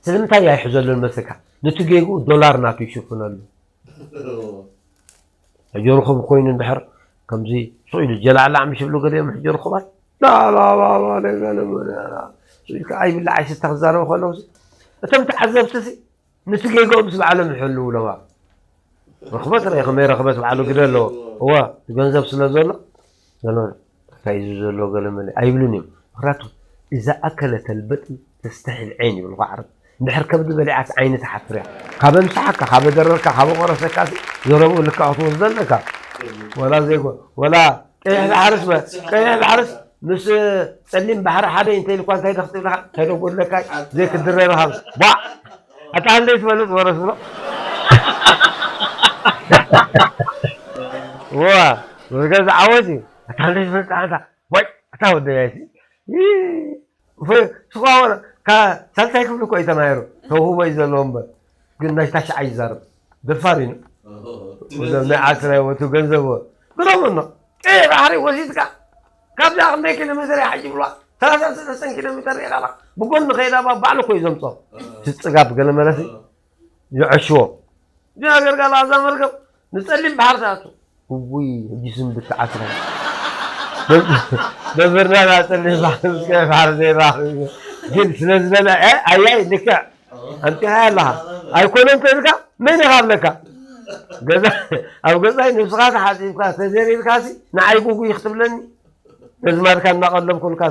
ስለምንታይ ኣይሕዘሉን መስልካ ነቲ ጌግኡ ዶላር ናቱ ይሽፍነሉ ሕጂ ርኹብ ኮይኑ እንድሕር ከምዚ ሱቕ ኢሉ ጀላዕላዕ ምሽ ይብሉ ገሊኦም ሕጂ ርኹባት ላላላላ ገለ ሱቕ ኢልካ ኣይብላዕ ኣይስተ ክዛረቡ ከለዉ እቶም ተዓዘብቲ ሲ ነቲ ጌግኦም ምስ ባዕሎም ይሕልዉ ለዋ ርኽበት ርአ ከመይ ረኽበት ባዕሉ ግደ ኣለዎ እወ እቲ ገንዘብ ስለ ዘሎ ገለ እንታይ እዩ ዘሎ ገለ መለ ኣይብሉን እዮም ምክንያቱ እዛ ኣከለ ተልበጥ ተስተሕል ዓይን ይብሉ ዓረብ እንድሕር ከብዲ በሊዓት ዓይኒ ትሓፍር እያ ካበ ምሳሓካ ካበ ደረርካ ካበ ቆረሰካ ዘረብኡ ልክዕ ክትወስዶ ኣለካ ወላ ዘይጎ ወላ ቀይሕ ባሕርስ ቀይሕ ባሕርስ ምስ ፀሊም ባሕሪ ሓደ እንተ ኢልኳ እንታይ ዶ ክትብልካ እንታይ ዶ ጎድለካ ዘይክድረር ሃብ ቧዕ ኣታ ክንደይ ትፈልጥ ወረስ ብሎ ዋ ወገዛ ዓወት እዩ ኣታ ክንደይ ትፈልጥ ኣታ ወይ ኣታ ወደያይሲ ስኳ ሳልሳይ ክፍሊ እኮ እዩ ተማሂሩ ተውህቦ እዩ ዘለዎ እምበር ግን ናይ ታሽዓ ይዛረብ ደፋር እዩ ናይ ዓስራይ ወቱ ገንዘብ ግረምኖ ቀይ ባሕሪ ወሲድካ ካብዛ ክንደይ ኪሎ ሜትር ይሓጅብዋ ሰላሳ ሰለስተን ኪሎ ሜትር ሪኢኻ ብጎኒ ከይዳ ባዕሉ እኮ እዩ ዘምፆ እቲ ፅጋብ ገለ መለሲ ይዐሽዎ እዚ ነገር ጋር ኣዛ መርከብ ንፀሊም ባሕር ትኣቱ እውይ ሕጂ ስንብት ዓስራ መምህርና ናብ ፀሊም ባሕር ምስ ቀይ ባሕር ዘይራኸብ ግን ስለ ዝበለ ኣያይ ልክዕ ኣምፂኻ ኣለኻ ኣይኮነን ተልካ መን ኢኻ ኣብለካ ገዛ ኣብ ገዛይ ነብስኻ ተሓፂብካ ተዘሪርካ ሲ ንዓይ ጉጉይ ክትብለኒ ነዝማድካ እናቐለብኩልካ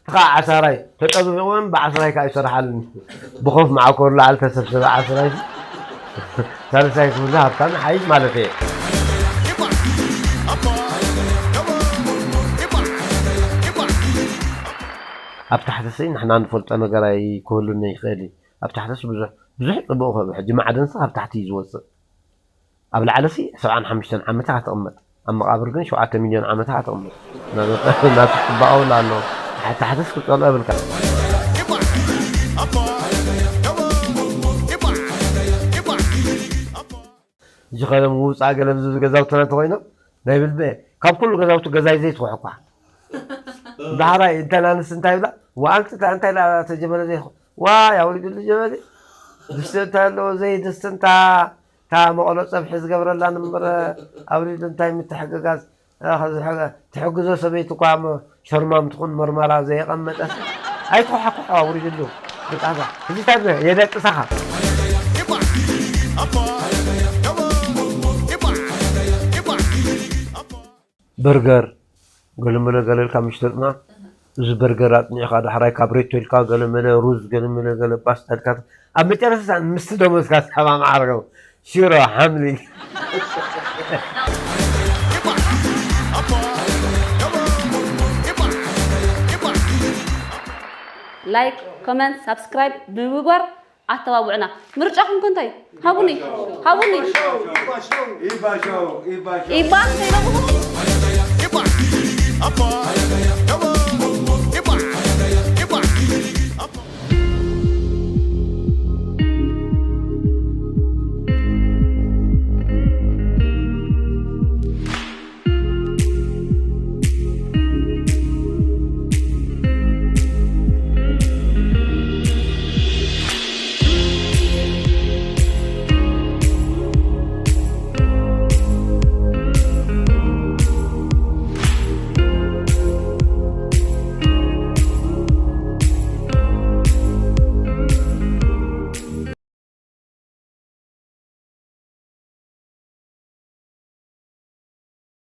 ትኻ ዓሳራይ ተጠብብቕወን ብዓስራይ ከዓ ይሰርሓልን ብኾፍ መዓኮር ላዓል ተሰብሰበ ዓስራይ ሳልሳይ ክብሉ ሃብታም ሓይሽ ማለት እየ ኣብ ታሕቲ ስኢ ንሕና ንፈልጦ ነገር ኣይክህሉን ይኽእል እዩ ኣብ ታሕትስ ብዙሕ ብዙሕ ፅቡቕ ክህሉ ሕጂ ማዕደንስ ካብ ታሕቲ እዩ ዝወፅእ ኣብ ላዕሊ ሲ ሰብዓን ሓሙሽተን ዓመት ኢኻ ትቕመጥ ኣብ መቓብር ግን ሸውዓተ ሚልዮን ዓመታት ኣተቕምጥ ናቱ ጽባቐ ውላ ኣሎ። ሓታሕተስ ክጸልኦ የብልካ። እጅኸለም ውፃእ ገለ ዝብል ገዛውትና እንተኮይኖም ናይ ብልበ ካብ ኩሉ ገዛውቲ ገዛይ ዘይትኩሕ እኳ ዳሕራይ እንተ ናንስ እንታይ ብላ ዋኣንክቲ እንታይ ላ ተጀመረ ዘይኮ ዋይ ኣውሪድሉ ጀመሪ ድስቲ እንታይ ኣለዎ ዘይ ድስቲ እንታ እታ መቐሎ ፀብሒ ዝገብረላ ንበር ኣውሪዱ እንታይ ምትሕግጋዝ ትሕግዞ ሰበይቲ እኳ ሸርማም ትኹን መርመራ ዘየቐመጠስ ኣይትኳሓኳሖ ኣውሪድሉ ብጣዛ እዚ እንታይ የደቅሰኻ በርገር ገለመለ ገለልካ ምሽ ተጥማ እዚ በርገር ኣጥኒዕካ ዳሕራይ ካብሬቶ ኢልካ ገለመለ ሩዝ ገለመለ ገለ ፓስታ ኢልካ ኣብ መጨረሻ ምስቲ ደሞዝካ ዝሰማማዕ ኣረገው ሽሮ ሓምሊ ላይክ ኮመንት ሳብስክራይብ ብምግባር ኣተባብዑና። ምርጫኹም ከ እንታይ እዩ? ሃቡኒ ሃቡኒ ኢባ እንተይለኹ